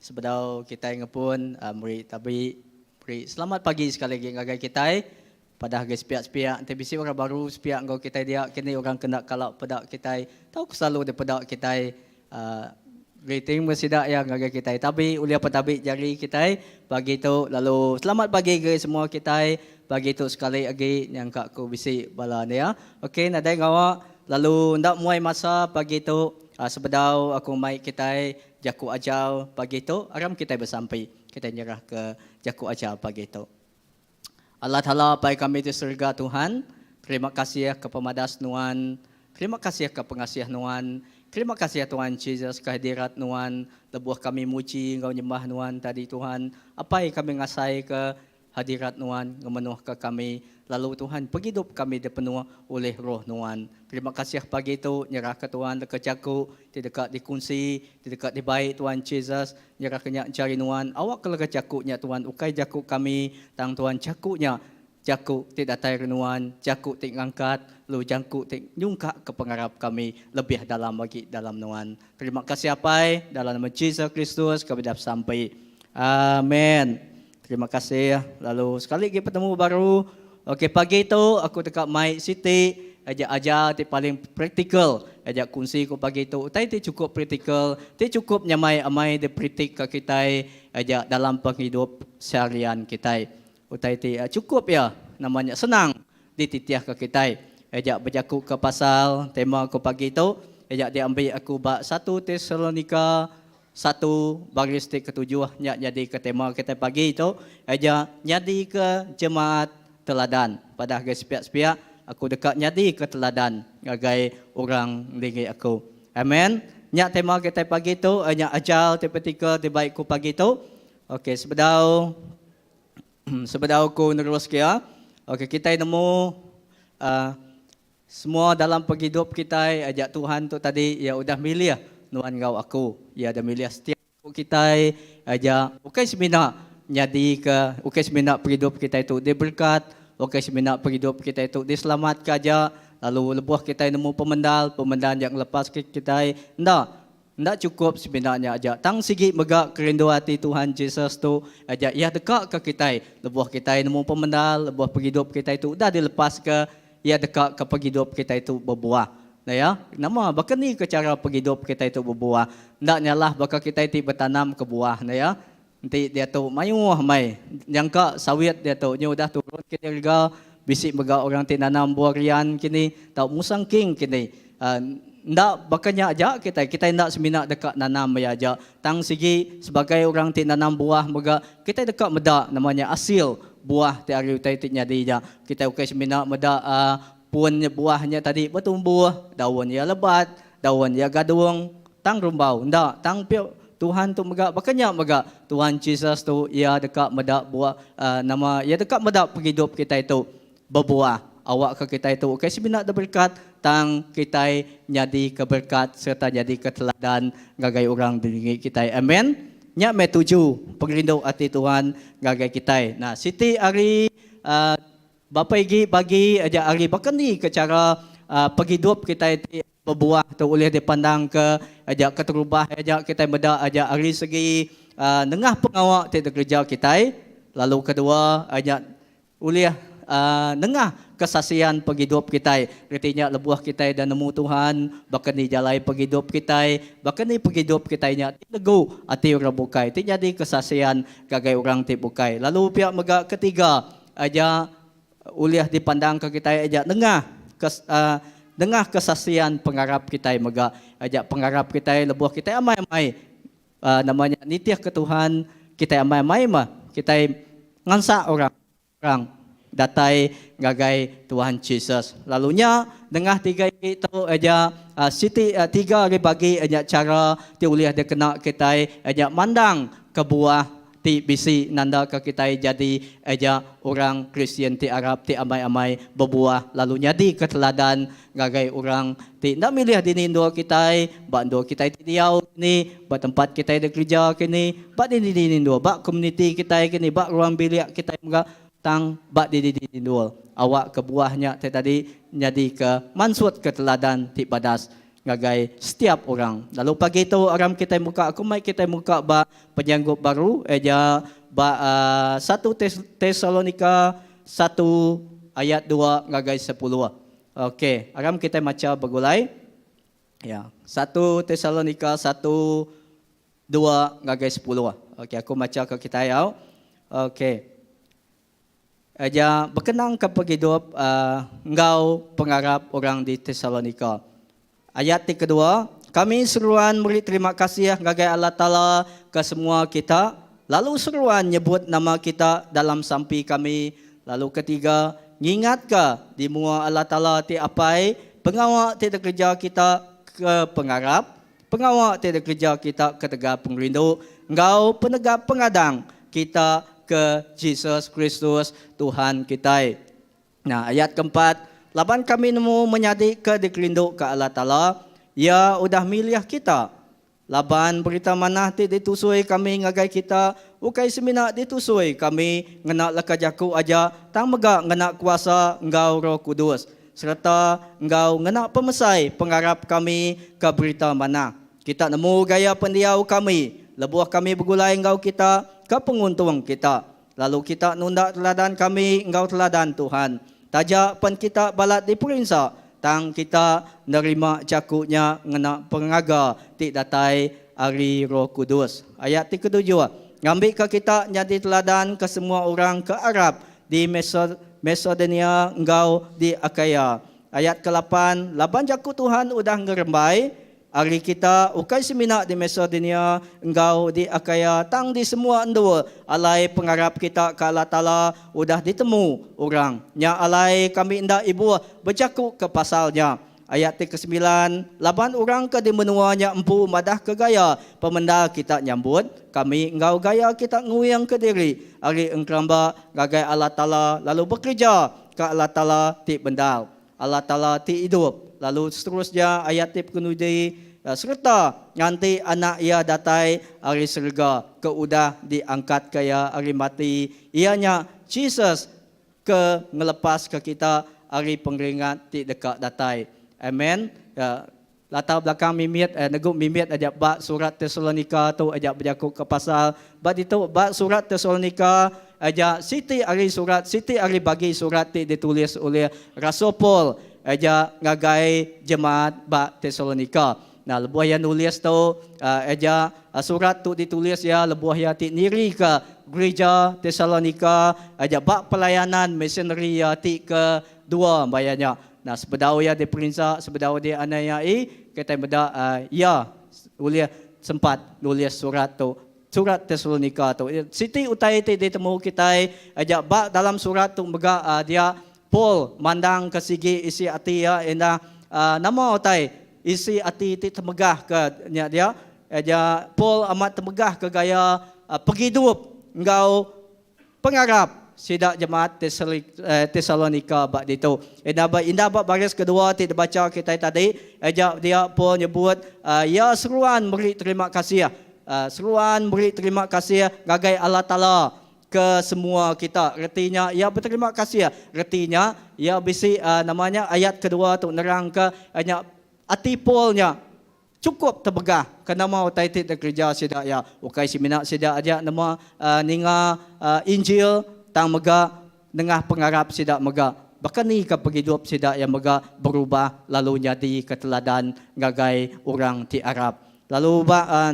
E: sebedau kitai ngepun meri tabi meri selamat pagi sekali agi ngagai kitai. Padah agi sepiak-sepiak enti bisi orang baru sepiak enggau kitai dia kini orang ke enda kala peda kitai tauka selalu dipeda kitai uhh greeting meh sida iya ngagai kitai tabi ulih petabi jari kitai pagi tu lalu selamat pagi ngagai semua kitai pagi tu sekali agi nyangka ku bisi bala nya. Ok nadai ngawa lalu enda muai masa pagi tu. Sebedau aku mai kitai jaku ajar pagi tu, aram kitai besampi. Kitai nyerahka jaku ajar pagi tu. Allah Taala Apai kami di serega Tuhan, terima kasih ke pemadas Nuan, terima kasih ke pengasih Nuan, terima kasih Tuhan Jesus ke hadirat Nuan lebuh kami muji enggau nyembah Nuan tadi Tuhan. Apai kami ngasaika Hadirat Nuan ngemenuhka kami, lalu Tuhan pengidup kami dipenuh ulih Roh Nuan. Terima kasih pagi tu nyerahka Tuhan leka jaku ti deka dikunsi, ti deka dibai Tuhan Jesus, nyerahka nya jari Nuan. Awakka leka jaku nya Tuhan ukai jaku kami, tang Tuhan jaku nya jaku ti datai ari Nuan, jaku ti ngangkat lalu jaku ti nyungkakka pengarap kami lebih dalam agi dalam Nuan. Terima kasih Apai, dalam nama Jesus Kristus kami dah besampi. Amen. Terima kasih lalu sekali agi betemu baru. Okey pagi tu aku deka mai siti aja ajar ti paling praktikal aja kunsi ku pagi tu utai ti chukup praktikal ti chukup nyamai amai dipritikka kitai aja dalam pengidup seharian kitai. Utai ti chukup iya nama nya senang dititihka kitai aja bejaku ke pasal tema ku pagi tu aja diambi aku ba satu Tesalonika Satu baris ti ketujuh nya nyadika tema kitai pagi tu, iya nya nyadika jemaat. teladan. Padah ngagai sepiak-sepiak, aku deka nyadi ke teladan ngagai orang ngelingi aku. Amen. Nya tema kitai pagi tu, nya ajar ti praktikal ti bai ku pagi tu. Okey, sebedau sebedau ku nerus ke iya, okey kitai nemu uhh Semua dalam pengidup kitai aja Tuhan tu tadi iya udah milih nuan enggau aku. Iya udah milih setiap iku kitai aja ukai semina nyadika ukai semina pengidup kitai tu diberkat, ukai semina pengidup kitai tu diselamatka aja lalu lebuh kitai nemu pemendar, pemendar nya ngelepaska kitai enda. Enda chukup semina nya aja, tang sigi mega kerindu ati Tuhan Jesus tu aja iya deka ke kitai. Lebuh kitai nemu pemendar, lebuh pengidup kitai tu udah dilepaska, iya deka ke pengidup kitai tu bebuah. Nah ya, nama baka ni ke chara pengidup kitai tu bebuah? Enda nyalah baka kitai ti betanam ke buah nah ya. Enti diatu mayuh mai nyangka sawit diatu nyu udah turun kini rega, bisi mega orang ti nanam buah rian kini tau musang king kini. Enda baka nya aja kitai, kitai enda semina deka nanam iya aja tang sigi sebagai orang ti nanam buah mega kitai deka meda nama nya asil buah ti ari utai ti nyadi nya. Kitai ukai semina meda uhh pun buah nya tadi betumbuh, daun iya lebat, daun iya gadung. Tang rumbau enda tang pia Tuhan tu mega baka nya mega Tuhan Jesus tu iya deka meda buah nama iya deka meda pengidup kitai tu bebuah awakka kitai tu ukai semina diberkat tang kitai nyadika berkat sereta nyadika teladan ngagai orang dilingi kitai amen nya meh tuju pengerindu ati Tuhan ngagai kitai nah siti ari uhh bapa igi bagi aja ari baka ni ke chara pengidup kitai ti Bebuah tu ulih dipandangka aja keterubah aja kitai meda aja ari segi nengah pengawa ti dikereja kitai lalu kedua aja ulih nengah kesaksian pengidup kitai. Reti nya lebuh kitai dah nemu Tuhan baka ni jalai pengidup kitai, baka ni pengidup kitai nya ti negu ati orang bukai ti nyadi kesaksian ngagai orang ti bukai. Lalu pia mega ketiga aja Ulih dipandangka kitai aja nengah nengah kesaksian pengarap kitai mega. Aja pengarap kitai lebuh kitai amai-amai nama nya nitihka Tuhan, kitai amai-amai meh kitai ngansak orang orang datai ngagai Tuhan Jesus. Lalu nya nengah tiga igi tu aja siti tiga ari bagi nya chara ti ulih dikena kitai nya mandang kebuah ti bisi nandaka kitai jadi aja orang Kristian ti arap ti amai-amai bebuah lalu nyadika teladan ngagai orang ti enda milih dini endur kitai, ba endur kitai ti diau kini, ba tempat kitai dikereja kini, ba dini-dini endur, ba komuniti kitai kini, ba ruang bilik kitai mega tang ba dini-dini endur. Awakka buah nya ti tadi nyadika mansutka teladan ti badas ngagai setiap orang. Lalu pagi tu aram kitai muka aku mai kitai muka ba penyanggup baru iya ba satu Tesalonika satu ayat dua ngagai sepuluh. Okey, aram kitai macha begulai. Ya, satu Tesalonika satu dua ngagai sepuluh. Okey, aku macha ke kitai au. Okey. Aja bekenangka pengidup enggau pengarap orang di Tesalonika. Ayat ti kedua, Kami seruan meri terima kasih ngagai Allah Taala ke semua kita, lalu seruan nyebut nama kita dalam sampi kami. Lalu ketiga, ngingatka di mua Allah Taala ti Apai, pengawa ti dikereja kita ke pengarap, Pengawa ti dikereja kita ketegal pengerindu enggau penegap pengadang kita ke Jesus Kristus Tuhan kitai. Nah, ayat keempat, laban kami nemu menyadi ke dikerinduka Allah Taala, Iya udah milih kita. Laban Berita Manah ti ditusui kami ngagai kita ukai semina ditusui kami ngena leka jaku aja tang mega ngena kuasa enggau Roh Kudus. Sereta enggau ngena pemesai pengarap kami ke Berita Manah. Kita nemu gaya pendiau kami lebuh kami begulai enggau kita ke penguntung kita. Lalu kita nunda teladan kami enggau teladan Tuhan. Taja pen kita balat diperinsa, tang kita nerima jaku nya ngena pengaga ti datai ari Roh Kudus. Ayat ti ketujuh, Ngambika kita nyadi teladan ke semua orang ke arap di Masedonia enggau di Akaia. Ayat kelapan, Laban jaku Tuhan udah ngerembai, Ari kita ukai semina di Masedonia enggau di Akaia tang di semua endur alai pengarap kita ke Allah Taala udah ditemu orang. Nya alai kami enda ibuh bejaku ke pasal nya. Ayat ti kesemilan, Laban orang ke di menua nya empu madahka gaya pemendar kita nyambut kami enggau gaya kita nguingka diri ari engkeramba ngagai Allah Taala lalu bekereja ke Allah Taala ti bendar. Allah Taala ti idup, lalu seterusnya ayat ti penudi sereta nganti Anak Iya datai ari serega ke udah diangkatka Iya ari mati, iya nya Jesus ke ngelepaska kita ari pengeringat ti deka datai. Amen. Latar belakang mimit negu mimit aja ba surat Tesalonika tu aja bejaku ke pasal ba ditu ba surat Tesalonika aja siti ari surat siti ari bagi surat ti ditulis ulih Rasul Paul aja ngagai jemaat ba Tesalonika. Nah lebuh iya nulis tu aja surat tu ditulis iya lebuh iya ti nirika gerija Tesalonika aja ba pelayanan missionary iya ti ke dua maya nya. Nah sebedau iya diperinsa, sebedau dianiayai, kitai meda iya ulih sempat nulis surat tu, surat Tesalonika tu. Siti utai ti ditemu kitai aja ba dalam surat tu mega dia Paul mandangka sigi isi ati iya indah nama utai isi ati ti temegah ke nya dia. Aja Paul amat temegah ke gaya pengidup enggau Pengarap sida jemaat Tesalonika ba ditu. Enda ba indah ba baris kedua ti dibacha kitai tadi, aja dia Paul nyebut iya seruan meri terima kasih. Seruan meri terima kasih ngagai Allah Taala ke semua kita. Reti nya iya beterima kasih. Reti nya iya bisi nama nya ayat kedua tu nerangka nya ati Paul nya Chukup tebegah ke nama utai ti dikereja sida iya. Ukai semina sida aja nemu ninga Injil tang mega nengah pengarap sida mega. Baka ni ke pengidup sida iya mega berubah lalu nyadika teladan ngagai orang ti arap. Lalu ba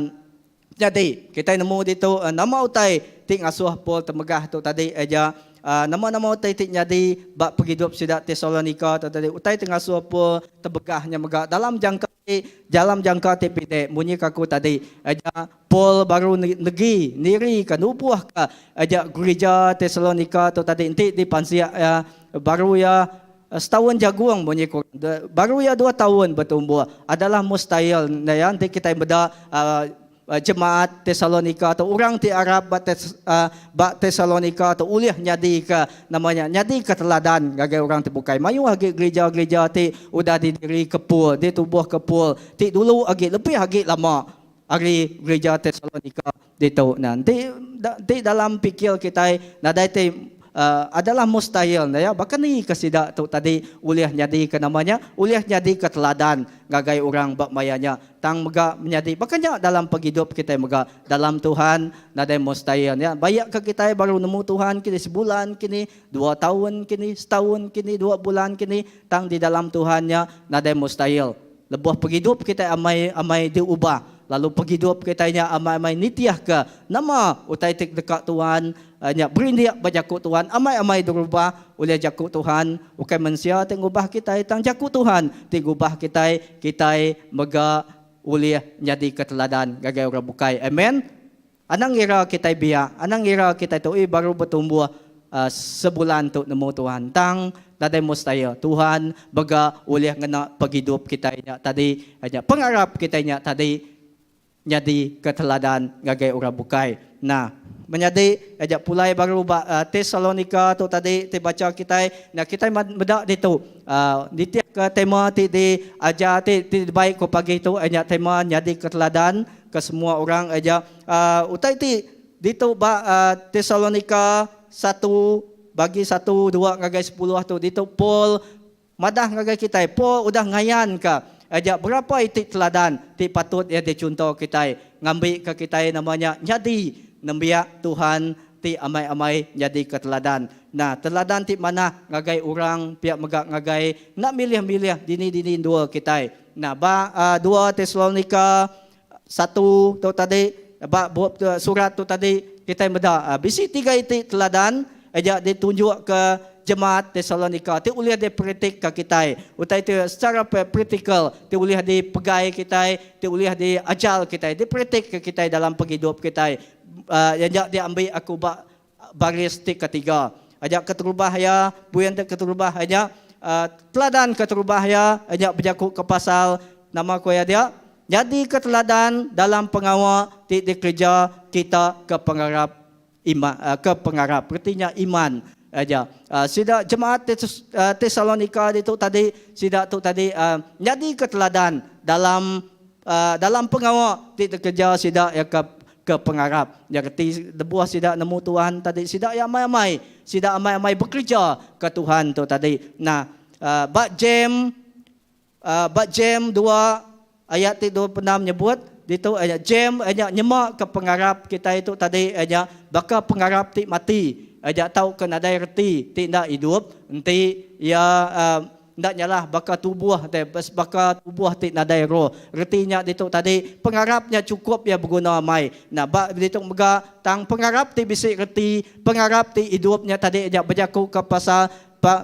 E: Nyadi, kitai nemu ditu nama utai ti ngasuh Paul temegah tu tadi aja. Nama-nama utai ti nyadi ba pengidup sida Tesalonika tu tadi, utai ti ngasuh Paul temegah nya mega dalam jangka ti dalam jangka ti pendek munyi ke aku tadi aja Paul baru negi nirika nubuhka aja gerija Tesalonika tu tadi enti dipansik iya baru iya Setaun jagung munyi ku baru iya dua taun betumbuh adalah mustahil enda iya enti kitai meda jemaat Tesalonika tu orang ti arap ba ba Tesalonika tu ulih nyadika nama nya nyadika teladan ngagai orang ti bukai. Mayuh agi gerija-gerija ti udah didirika Paul ditubuhka Paul ti dulu agi lebih agi lama ari gerija Tesalonika ditu. Nah enti enti dalam pikir kitai nadai ti adalah mustahil enda ya baka ni ke sida tu tadi ulih nyadika nama nya ulih nyadika teladan ngagai orang ba maya nya tang mega menyadi baka nya dalam pengidup kitai mega dalam Tuhan nadai mustahil nya baik ke kitai baru nemu Tuhan kini sebulan kini dua taun kini setaun kini dua bulan kini tang di dalam Tuhan nya nadai mustahil. Lebuh pengidup kitai amai amai diubah, lalu pengidup kitai nya amai amai nitihka nama utai ti deka Tuhan nya berindik ba jaku Tuhan amai amai dirubah ulih jaku Tuhan, ukai mensia ti ngubah kitai tang jaku Tuhan ti ngubah kitai, kitai mega ulih nyadika teladan ngagai orang bukai. Amen. Anang ngira kitai biak, anang ngira kitai tu ih baru betumbuh sebulan tu nemu Tuhan. Tang nadai mustahil, Tuhan mega ulih ngena pengidup kitai nya tadi, nya pengarap kitai nya tadi nyadi ke teladan ngagai orang bukai. Nah, menyadi aja pulai baru ba Tesalonika tu tadi ti bacha kitai, nah kitai meda ditu nitihka tema ti diajar ti dibai ku pagi tu nya tema nyadi ke teladan. Ke semua orang aja. Utai ti ditu ba Tesalonika satu bagi satu dua ngagai sepuluh tu ditu Paul madah ngagai kitai. Paul udah ngayanka aja berapa iti teladan ti patut iya dichunto kitai ngambika kitai nama nya nyadi nembiak Tuhan ti amai-amai nyadika teladan. Nah, teladan ti manah ngagai orang pia mega ngagai enda milih-milih dini-dini endur kitai. Nah, ba dua Tesalonika satu tu tadi, ba bup surat tu tadi, kitai meda bisi tiga iti teladan aja ditunjukka. jemaat Tesalonika ti ulih diperitikka kitai, utai ti secara praktikal ti ulih dipegai kitai, ti ulih diajar kitai, diperitikka kitai dalam pengidup kitai. Iya nya diambi aku ba baris ti ketiga. Aja keterubah iya, buin ti keterubah iya nya teladan keterubah iya nya bejaku ke pasal nama ku iya dia, nyadika teladan dalam pengawa ti dikereja kita ke pengarap iman ke pengarap reti nya iman aja. Sida jemaat Tesalonika ditu tadi sida tu tadi nyadika teladan dalam dalam pengawa ti dikereja sida iya ke ke pengarap. Nya reti lebuh sida nemu Tuhan tadi sida iya amai-amai sida amai-amai bekereja ke Tuhan tu tadi. Nah ba James ba James dua ayat ti 26 nyebut ditu iya James iya nyema ke pengarap kitai tu tadi iya nya baka pengarap ti mati iya tauka nadai reti ti enda idup enti iya Enda nyalah baka tubuh te baka tubuh ti nadai roh. Reti nya ditu tadi, pengarap nya chukup iya beguna amai. Nah ba ditu mega tang pengarap ti bisi reti, pengarap ti idup nya tadi nya bejakuka pasal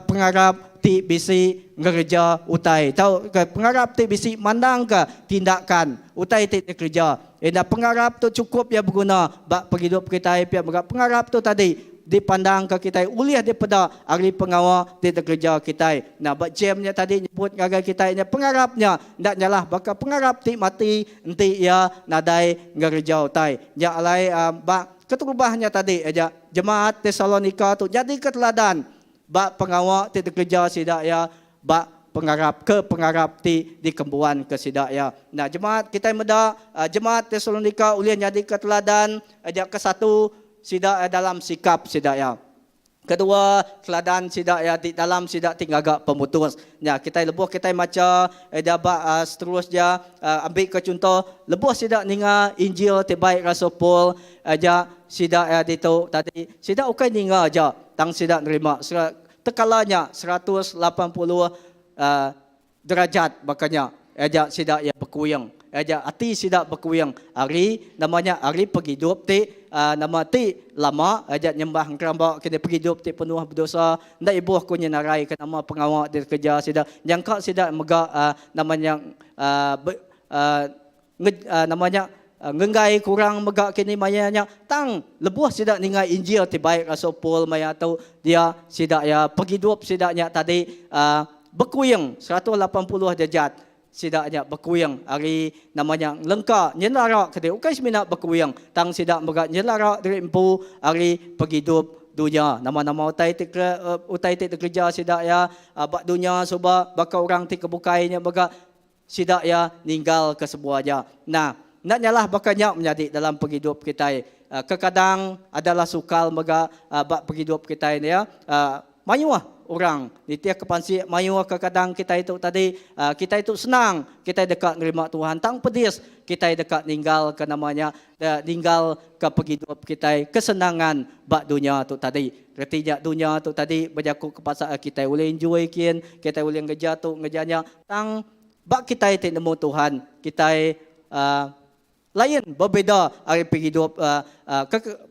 E: pengarap ti bisi ngereja utai tauka pengarap ti bisi mandangka tindakan utai ti dikereja. Enda pengarap tu chukup iya beguna ba pengidup kitai pia mega pengarap tu tadi dipandangka kitai ulih dipeda ari pengawa ti dikereja kitai. Nah ba James nya tadi nyebut ngagai kitai nya pengarap nya enda nyalah baka pengarap ti mati enti iya nadai ngereja utai. Nya alai ba keterubah nya tadi aja jemaat Tesalonika tu nyadika teladan ba pengawa ti dikereja sida iya ba pengarap ke pengarap ti dikembuanka sida iya. Nah jemaat kitai meda jemaat Tesalonika ulih nyadika teladan aja kesatu sida iya dalam sikap sida iya. Kedua, teladan sida iya ti dalam sida ti ngaga pemutus. Nya kitai lebuh kitai macha ida ba seterusnya ambika chunto lebuh sida ninga Injil ti bai Rasul Paul aja sida iya ditu tadi sida ukai ninga aja tang sida nerima Tekala nya 180 derajat baka nya aja sida iya bekuing aja ati sida bekuing ari nama nya ari pengidup ti nama ti lama aja nyembah engkeramba kini pengidup ti penuh bedosa enda ibuh ku nyenarai ke nama pengawa ti dikereja sida nyangka sida mega nama nya Nama nya ngenggai kurang mega kini maya nya. Tang lebuh sida ninga Injil ti baik Rasul Paul maya tu dia sida iya pengidup sida nya tadi bekuing 180 derajat sida nya bekuing ari nama nya ngelengka nyelara ke diri ukai semina bekuing tang sida mega nyelara diri empu ari pengidup dunya. Nama-nama utai ti utai ti dikereja sida iya ba dunya suba baka orang ti kebukai nya mega Sida iya ninggalka semua nya. Nah, enda nyalah baka nya menyadi dalam pengidup kitai. Kekadang adalah sukal mega ba pengidup kitai ne ya. Mayuh orang nitihka pansik mayuh kekadang kitai tu tadi, kitai tu senang kitai deka nerima Tuhan tang pedis kitai deka ninggalka nama nya, ninggalka pengidup kitai kesenangan ba dunya tu tadi. Reti nya dunya tu tadi bejaku ke pasal kitai ulih enjoy kin, kitai ulih ngereja tu ngereja nya. Tang ba kitai ti nemu Tuhan, kitai lain bebeda ari pengidup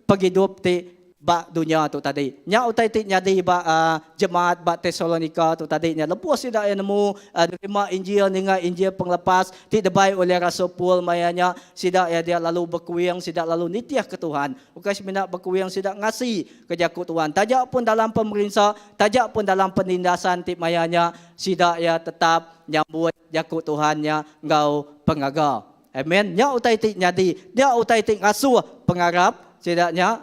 E: pengidup ti ba dunya tu tadi. Nya utai ti nyadi ba jemaat ba Tesalonika tu tadi nya lebuh sida iya nemu nerima Injil ninga Injil pengelepas ti dibai ulih Rasul Paul maya nya sida iya dia lalu bekuing sida lalu nitihka Tuhan. Ukai semina bekuing sida ngasi ke jaku Tuhan taja pun dalam pemerinsa taja pun dalam penindasan ti maya nya Sida iya tetap nyambut jaku Tuhan nya enggau pengaga. Amen. Nya utai ti nyadi. Nya utai ti ngasuh pengarap sida nya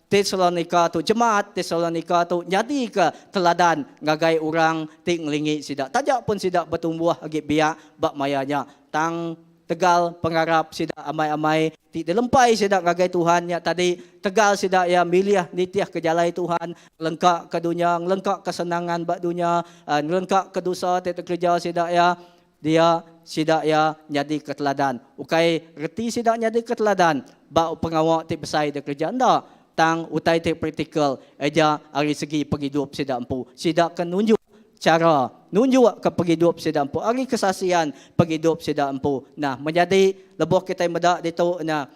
E: Tesalonika tu, jemaat Tesalonika tu nyadika teladan ngagai orang ti ngelingi sida. Taja pun sida betumbuh agi biak ba maya nya, tang Tegal pengarap sida amai-amai ti dilempai sida ngagai Tuhan nya tadi, tegal sida iya milih nitihka jalai Tuhan, ngelengkaka dunya, ngelengkaka senangan ba dunya, ngelengkaka dosa ti dikereja sida iya, dia sida iya nyadika teladan. Ukai reti sida nyadika teladan ba pengawa ti besai dikereja enda, tang utai ti praktikal aja ari segi pengidup sida empu. Sida ke nunjuk Chara nunjukka pengidup sida empu ari kesaksian pengidup sida empu. Nah, menyadi lebuh kitai meda ditu nya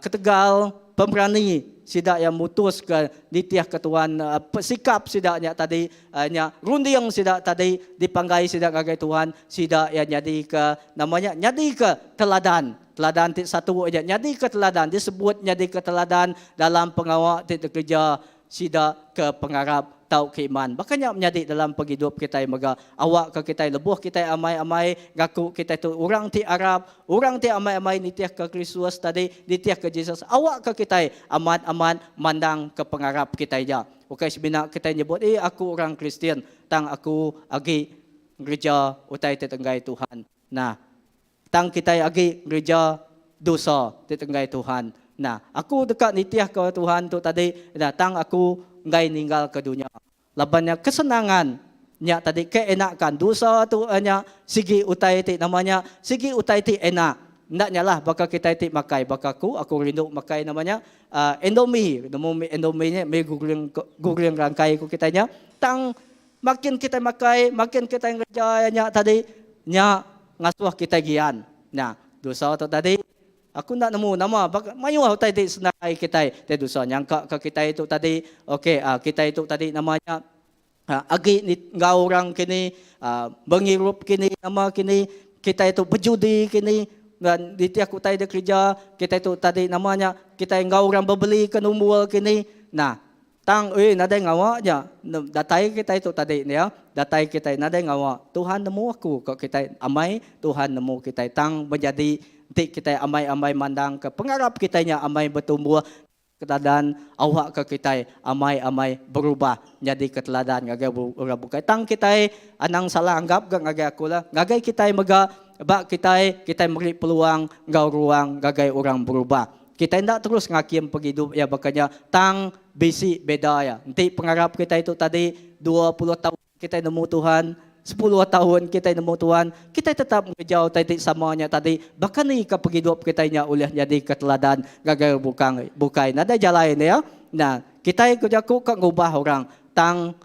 E: ketegal pemerani. sida iya mutus ke nitih ke Tuhan sikap sida nya tadi nya runding sida tadi dipanggai sida ngagai Tuhan sida iya nyadi ke nama nya nyadi ke teladan. Teladan ti satu aja nyadi ke teladan disebut nyadi ke teladan dalam pengawa ti dikereja sida ke pengarap tauka iman. Baka nya menyadi dalam pengidup kitai mega. Awakka kitai lebuh kitai amai-amai ngaku kitai tu orang ti arap, orang ti amai-amai nitihka Kristus tadi, nitihka Jesus, awakka kitai amat-amat mandangka pengarap kitai nya. Ukai semina kitai nyebut, Eh, aku orang Kristian, tang aku agi ngereja utai ti tenggai Tuhan. Nah. Tang kitai agi ngereja dosa ti tenggai Tuhan. Nah, aku deka nitihka Tuhan tu tadi, nah, tang aku enggai ninggalka dunya. Laban nya kesenangan nya tadi keenakan. Dosa tu nya sigi utai ti nama nya, sigi utai ti enak. Enda nyalah baka kitai ti makai. Baka aku, aku rindu makai nama nya uhh indomie. Nemu indomie nya mih guring guring rangkai ku kitai nya. Tang Makin kitai makai, makin kitai ngereja iya nya tadi, nya ngasuh kitai gian. Nya, dosa tu tadi, aku enda nemu nama baka mayuh utai ti senarai kitai ti dosa nyangka ka kitai tu tadi, okey uhh kitai tu tadi nama nya uhh agi enggau orang kini uhh bengirup kini nama kini, kitai tu bejudi kini ngan nitih utai da kereja kitai tu tadi nama nya kitai enggau orang bebeli ke numbul kini. Nah. Tang ui nadai ngawa nya datai kitai tu tadi nya datai kitai nadai ngawa Tuhan nemu aku ko kitai amai Tuhan nemu kitai tang menjadi enti kitai amai amai mandang ke pengarap kitai nya amai betumbuh teladan awak ke kitai amai amai berubah nyadi ke teladan ngagai orang bukai tang kitai anang salah anggap ga ngagai aku lah ngagai kitai mega ba kitai kitai meri peluang enggau ruang ngagai orang berubah. Kitai enda terus ngakim pengidup iya baka nya, tang bisi beda iya. Enti pengarap kitai tu tadi 20 taun kitai nemu Tuhan, sepuluh taun kitai nemu Tuhan, kitai tetap ngereja utai ti sama nya tadi, baka ni ka pengidup kitai nya ulih nyadika teladan ngagai orang bukai? Nadai jalai ne iya. Nah, kitai ku jaku ka ngubah orang, tang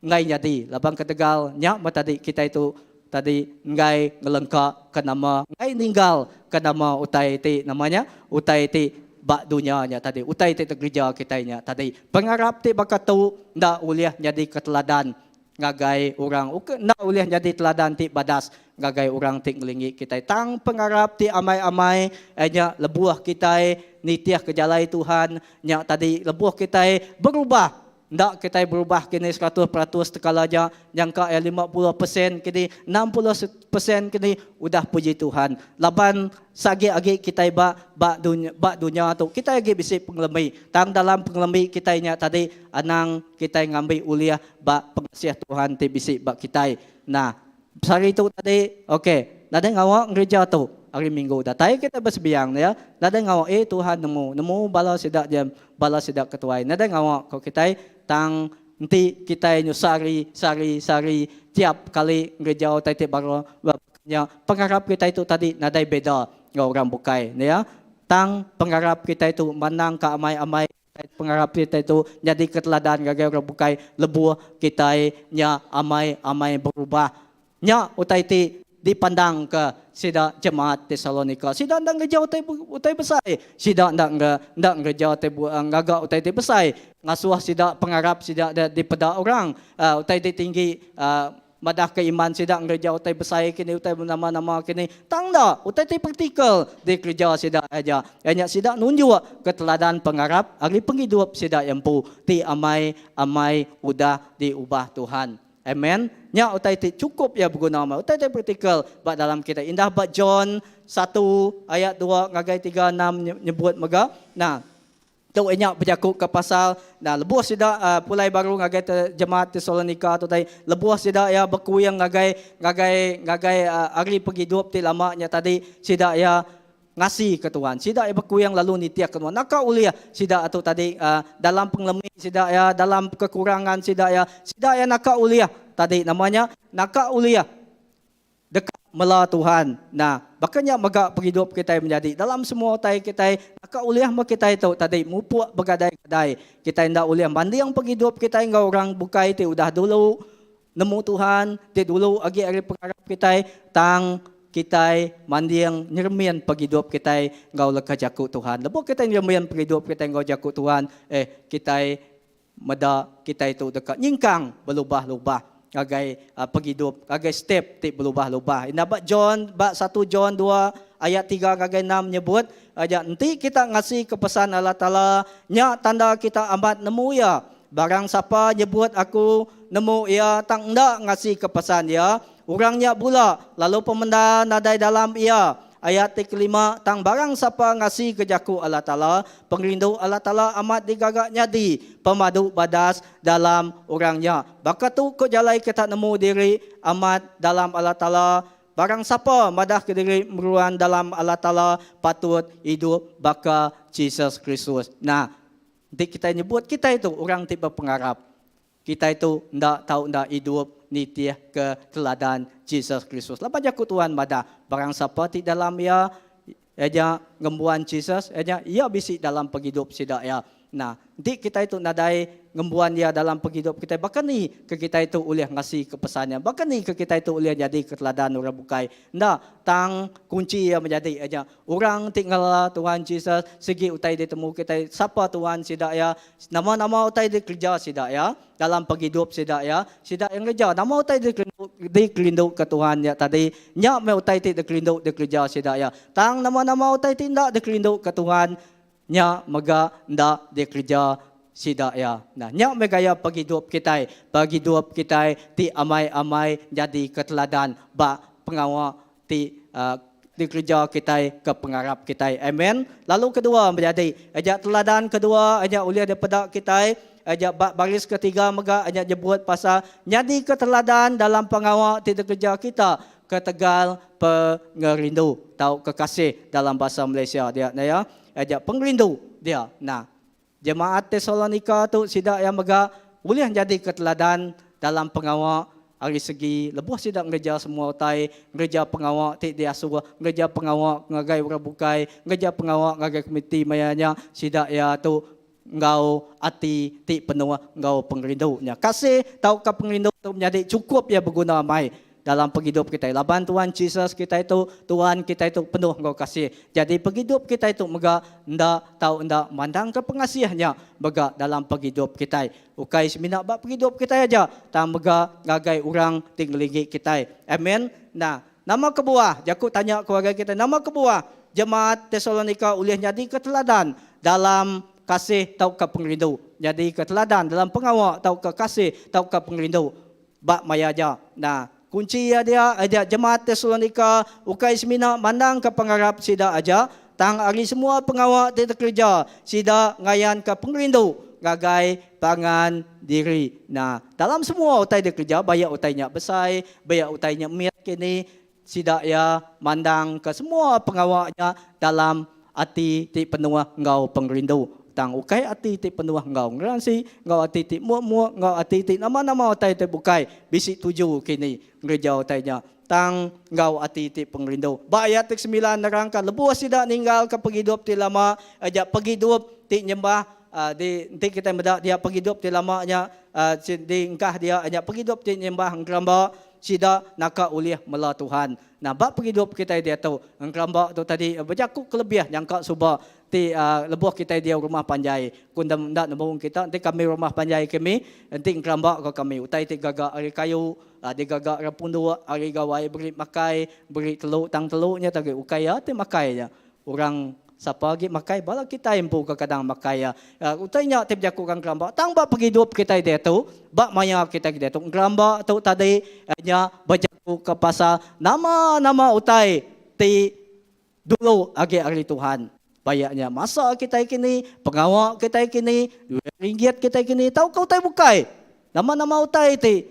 E: Enggai nyadi laban ketegal nya meh tadi kitai tu tadi enggai ngelengka ke nama enggai ninggal ke nama utai ti nama nya utai ti ba dunya nya tadi utai ti tegereja kitai nya tadi. Pengarap ti baka tu enda ulih nyadi ke teladan ngagai orang enda ulih nyadi teladan ti badas ngagai orang ti ngelingi kitai. Tang pengarap ti amai-amai nya lebuh kitai nitih ke jalai Tuhan nya tadi lebuh kitai berubah Enda kitai berubah kini 100% tekala nya, nyangka iya 50% kini, 60% kini, udah puji Tuhan. Laban seagi agi kitai ba ba dunya ba dunya tu kitai agi bisi pengelemi. Tang dalam pengelemi kitai nya tadi anang kitai ngambi ulih ba pengasih Tuhan ti bisi ba kitai. Nah, sehari tu tadi ok nadai ngawa ngereja tu hari minggu datai kitai besembiang ne ya nadai ngawa eh Tuhan nemu nemu bala sida dia Bala sida ke tuai nadai ngawa ko kitai tang enti kitai nyu sehari sehari sehari tiap kali ngereja utai ti baru baka nya pengarap kitai tu tadi nadai beda enggau orang bukai ne ya tang pengarap kitai tu mandang ka amai amai pengarap kitai tu nyadi ke teladan ngagai orang bukai lebuh kitai nya amai amai berubah Nya utai ti dipandangka sida jemaat Tesalonika. Sida enda ngereja utai utai besai. Sida enda enda ngereja utai ngaga utai ti besai. Ngasuh sida pengarap sida dipeda orang. Utai ti tinggi madahka iman sida ngereja utai besai kini utai nama-nama kini. Tang enda, utai ti praktikal dikereja sida aja. Iya nya sida nunjuk ke teladan pengarap ari pengidup sida empu ti amai amai udah diubah Tuhan. Amen. Nya utai ti chukup iya beguna amat. Utai ti praktikal ba dalam kitai. Indah ba John satu ayat dua ngagai tiga enam nyebut mega. Nah, tu inya bejaku ke pasal nah lebuh sida uh, pulai baru ngagai te, jemaat Tesalonika tu tadi, lebuh sida iya bekuing ngagai ngagai ngagai uh, ari pengidup ti lama nya tadi, sida iya Ngasi ke Tuhan. Sida iya bekuing lalu nitih ke Tuhan. Naka ulih sida tu tadi dalam pengelemi sida iya, dalam kekurangan sida iya, sida iya naka ulih tadi nama nya naka ulih deka mela Tuhan. Nah, baka nya mega pengidup kitai menyadi dalam semua utai kitai naka ulih meh kitai tu tadi mupuk begadai-gadai. Kitai enda ulih manding pengidup kitai enggau orang bukai ti udah dulu nemu Tuhan, ti dulu agi ari pengarap kitai tang. kitai manding nyeremin pengidup kitai enggau leka jaku Tuhan. Lebuh kitai nyeremin pengidup kitai enggau jaku Tuhan, eh kitai meda kitai tu deka nyingkang belubah-lubah ngagai pengidup ngagai step ti belubah-lubah. Indah ba John ba satu John dua ayat tiga ngagai enam nyebut aja enti kita ngasika pesan Allah Taala nya tanda kita amat nemu iya. Barang sapa nyebut aku nemu iya tang enda ngasika pesan iya, orang nya bula lalu pemendar nadai dalam iya. Ayat ti kelima, Tang barang sapa ngasika jaku Allah Taala, pengerindu Allah Taala amat digaga nyadi pemadu badas dalam orang nya. Baka tu ku jalai kita nemu diri amat dalam Allah Taala, barang sapa madahka diri meruan dalam Allah Taala patut idup baka Jesus Kristus. Nah, enti kitai nyebut kitai tu orang ti bepengarap, Kitai tu enda tau enda idup nitihka teladan Jesus Kristus. Laban jaku Tuhan madah, barang sapa ti dalam iya, iya nya ngembuan Jesus, iya nya iya bisi dalam pengidup sida iya. Nah, enti kitai tu nadai ngembuan iya dalam pengidup kitai, baka ni ke kitai tu ulih ngasika pesan iya? Baka ni ke kitai tu ulih nyadika teladan orang bukai? Enda, tang kunchi iya menyadi iya nya Orang ti ngelala Tuhan Jesus sigi utai ditemu kitai sapa Tuhan sida iya, nama-nama utai dikereja sida iya dalam pengidup sida iya, sida iya ngereja nama utai dikerindu ke Tuhan nya tadi, nya meh utai ti dikerindu dikereja sida iya. Tang nama-nama utai ti enda dikerindu ke Tuhan nya mega enda dikereja sida iya. Nah, nya meh gaya pengidup kitai, pengidup kitai ti amai-amai nyadika teladan ba pengawa ti dikereja kitai ke pengarap kitai. Amen. Lalu kedua menyadi, aja teladan kedua aja ulih dipeda kitai, aja ba baris ketiga mega aja nyebut pasal nyadika teladan dalam pengawa ti dikereja kita ketegal pengerindu tauka kasih dalam bahasa Malaysia dia nah ya. Aja pengerindu dia. Nah, Jemaat Tesalonika tu sida iya mega ulih nyadika teladan dalam pengawa ari segi lebuh sida ngereja semua utai, ngereja pengawa ti diasuh, ngereja pengawa ngagai orang bukai, ngereja pengawa ngagai komiti maya nya sida iya tu enggau ati ti penuh enggau pengerindu nya. Kasih tauka pengerindu tu menyadi chukup iya beguna amai Dalam pengidup kitai laban Tuhan Jesus kitai tu, Tuhan kitai tu penuh enggau kasih. Jadi pengidup kitai tu mega enda tau enda mandangka pengasih nya mega dalam pengidup kitai. Ukai semina ba pengidup kitai aja tang mega ngagai orang ti ngelinggi kitai. Amen. Nah, nama kebuah? Jaku tanya ku ngagai kitai, nama kebuah jemaat Tesalonika ulih nyadika teladan dalam kasih tauka pengerindu? Nyadika teladan dalam pengawa tauka kasih tauka pengerindu. Ba maya nya, nah, kunchi iya dia aja jemaat Tesalonika ukai semina mandangka pengarap sida aja, tang ari semua pengawa ti dikereja sida ngayanka pengerindu ngagai pangan diri. Nah, dalam semua utai dikereja, baik utai nya besai, baik utai nya mit kini, sida iya mandangka semua pengawa nya dalam ati ti penuh enggau pengerindu. Tang ukai ati ti penuh enggau ngeransi, enggau ati ti muak-muak, enggau ati ti nama-nama utai ti bukai bisi tuju kini ngereja utai nya. Tang enggau ati ti pengerindu. Ba ayat ti kesemilan nerangka lebuh sida ninggalka pengidup ti lama aja pengidup ti nyembah di enti kitai meda dia pengidup ti lama nya di engkah dia nya pengidup ti nyembah engkeramba Sida naka ulih mela Tuhan. Nah, ba pengidup kitai diatu, engkeramba tu tadi bejaku kelebih nyangka suba ti lebuh kitai diau rumah panjai. Ku enda enda nemu kita enti kami rumah panjai kami, enti engkeramba ko kami utai ti gaga ari kayu, digaga ari punduk, ari gawai beri makai, beri telu tang telu nya tadi ukai iya ti makai nya. Orang sapa agi makai bala kitai empu ke kadang makai iya. Utai nya ti bejaku ka engkeramba. Tang ba pengidup kitai diatu, ba maya kitai ke diatu, engkeramba tu tadi nya bejaku ke pasal nama-nama utai ti dulu agi ari Tuhan. Bayak nya masa kitai kini, pengawa kitai kini, duit ringgit kitai kini tauka utai bukai. Nama-nama utai ti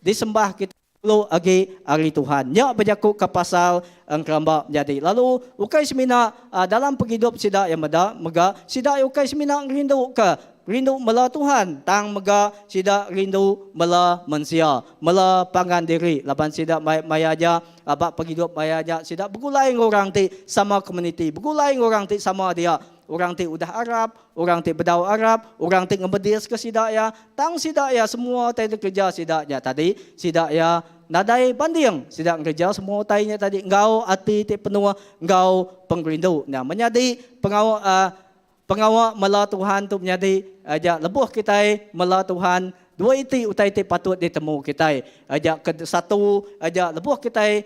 E: disembah kitai. Dulu agi ari Tuhan. Nya bejakuka pasal engkeramba menyadi. Lalu ukai semina dalam pengidup sida iya meda mega sida iya ukai semina ngerinduka rindu mela Tuhan tang mega sida rindu mela mensia, mela pangan diri laban sida maya nya ba pengidup maya nya sida begulai enggau orang ti sama komuniti, begulai enggau orang ti sama dia. Orang ti udah arap, orang ti bedau arap, orang ti ngemediska sida iya, tang sida iya semua utai dikereja sida nya tadi, sida iya Nadai banding sida ngereja semua utai nya tadi enggau ati ti penuh enggau pengerindu. Nya menyadi pengawa pengawa mela Tuhan tu menyadi aja lebuh kitai mela Tuhan dua iti utai ti patut ditemu kitai. Aja ke satu aja lebuh kitai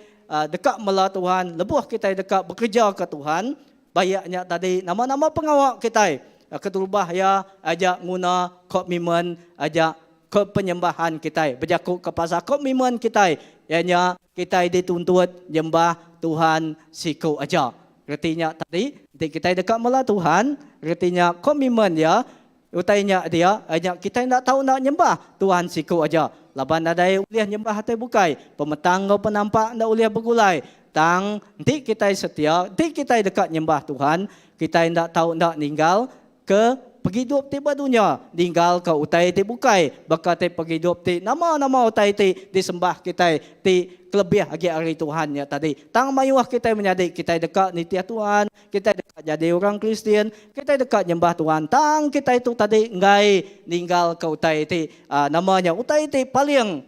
E: deka mela Tuhan, lebuh kitai deka bekereja ke Tuhan baik nya tadi nama-nama pengawa kitai keterubah iya aja nguna komitmen aja Ke penyembahan kitai. Bejaku ke pasal komitmen kitai, iya nya kitai dituntut nyembah Tuhan siku aja. Reti nya tadi, enti kitai deka mela Tuhan, reti nya komitmen iya, utai nya dia, iya nya kitai enda tau enda nyembah Tuhan siku aja. Laban nadai ulih nyembah utai bukai. Pemetang enggau penampak enda ulih begulai. Tang, enti kitai setia, enti kitai deka nyembah Tuhan, kitai enda tau enda ninggal ke pengidup ti ba dunya, ninggalka utai ti bukai baka ti pengidup ti nama-nama utai ti disembah kitai ti kelebih agi ari Tuhan nya tadi. Tang mayuh kitai menyadi kitai deka nitih Tuhan, kitai deka nyadi orang Kristian, kitai deka nyembah Tuhan tang kitai tu tadi enggai ninggalka utai ti nama nya utai ti paling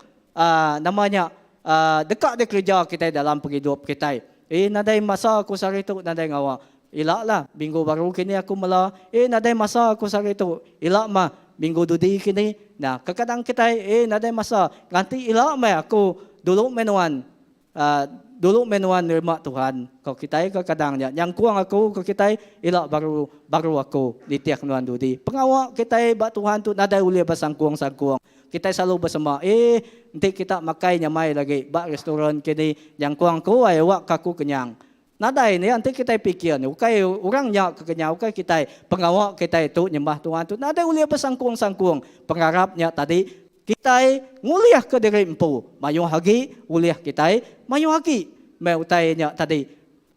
E: nama nya deka dikereja kitai dalam pengidup kitai. Eh nadai masa aku sehari tu nadai ngawa. Ila lah minggu baru kini aku mela. Eh nadai masa aku sehari tu. Ila mah minggu dudi kini. Nah kekadang kitai eh nadai masa nganti ila meh aku dulu meh nuan uhh dulu meh nuan nerima Tuhan ko kitai kekadang nya nyangkung aku ko kitai ila baru baru aku nitih nuan dudi. Pengawa kitai ba Tuhan tu nadai ulih besangkung-sangkung. Kitai selalu besema eh enti kita makai nyamai lagi ba restoran kini nyangkung aku ai awak ka aku kenyang. Nadai nya enti kitai pikir nya ukai orang nya ke kenyau ukai kitai pengawa kitai tu nyembah Tuhan tu nadai ulih besangkung-sangkung pengarap nya tadi kitai ngulihka diri empu mayuh agi ulih kitai mayuh agi meh utai nya tadi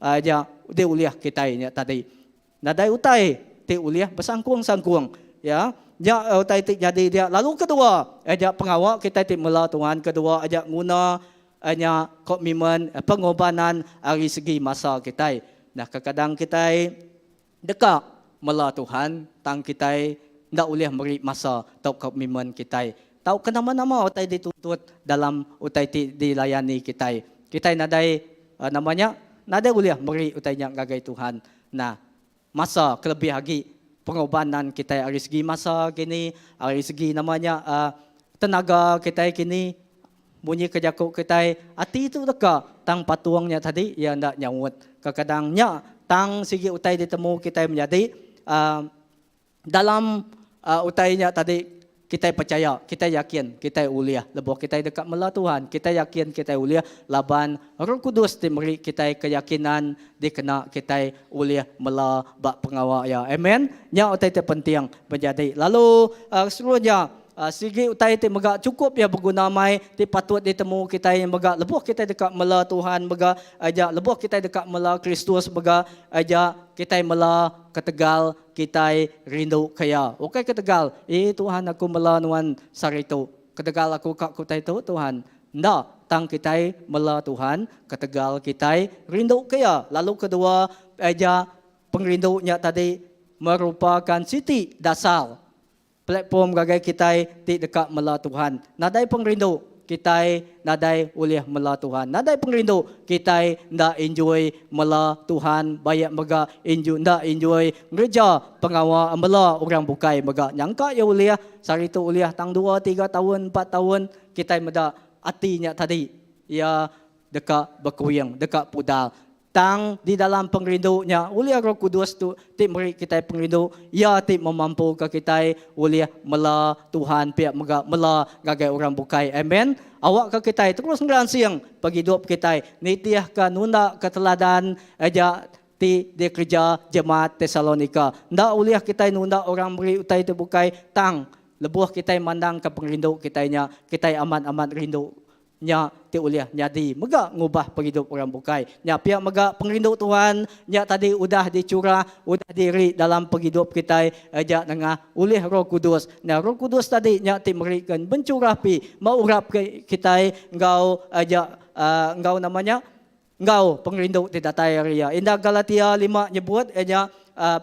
E: nya diulih kitai nya tadi. Nadai utai ti ulih besangkung-sangkung ya nya utai ti nyadi dia lalu kedua nya pengawa kitai ti mela Tuhan kedua nya nguna Nya komitmen pengorbanan ari segi masa kitai. Nah kekadang kitai deka mela Tuhan tang kitai enda ulih meri masa tauka komitmen kitai. Tauka nama-nama utai dituntut dalam utai ti dilayani kitai. Kitai nadai nama nya nadai ulih meri utai nya ngagai Tuhan. Nah masa kelebih agi pengorbanan kitai ari segi masa kini, ari segi nama nya tenaga kitai kini. Munyi ke jaku kitai, ati tu deka, tang patung nya tadi iya enda nyaut. Kekadang nya tang sigi utai ditemu kitai menyadi uhh dalam uhh utai nya tadi kitai pechaya, kitai yakin kitai ulih. Lebuh kitai deka mela Tuhan, kitai yakin kitai ulih laban Roh Kudus ti meri kitai keyakinan dikena kitai ulih mela ba pengawa iya. Amen. Nya utai ti penting menyadi. Lalu uhh seterusnya Sigi utai ti mega chukup iya beguna mai ti patut ditemu kitai mega lebuh kitai deka mela Tuhan mega aja lebuh kitai deka mela Kristus mega aja kitai mela ketegal kitai rindu ke iya. Ukai ketegal ee Tuhan aku mela nuan sehari tu ketegal aku ka ke utai tu Tuhan. Enda tang kitai mela Tuhan ketegal kitai rindu ke iya. Lalu kedua aja pengerindu nya tadi merupakan siti dasar Platform ngagai kitai ti deka mela Tuhan. Nadai pengerindu, kitai nadai ulih mela Tuhan. Nadai pengerindu, kitai enda enjoy mela Tuhan baik mega enjoy enda enjoy ngereja pengawa mela orang bukai mega. Nyangka iya ulih, sehari tu ulih tang dua tiga taun empat taun kitai meda ati nya tadi iya deka bekuing deka pudar. Tang, di dalam pengerindu nya, ulih Roh Kudus tu ti meri kitai pengerindu, Iya ti memampuka kitai ulih mela Tuhan pia mega mela ngagai orang bukai. Amen. Awakka kitai terus ngeransing pengidup kitai nitihka nundaka teladan aja ti dikereja jemaat Tesalonika. Enda ulih kitai nunda orang meri utai ti bukai, tang lebuh kitai mandangka pengerindu kitai nya, kitai amat-amat rindu Nya ti ulih nyadi mega ngubah pengidup orang bukai. Nya pia mega pengerindu Tuhan nya tadi udah dicurah, udah diri dalam pengidup kitai aja nengah ulih Roh Kudus. Nya Roh Kudus tadi nya ti merika bencurah pi meurap ke kitai enggau aja enggau nama nya. Enggau pengerindu ti datai ari Iya. Indah Galatia lima nyebut iya nya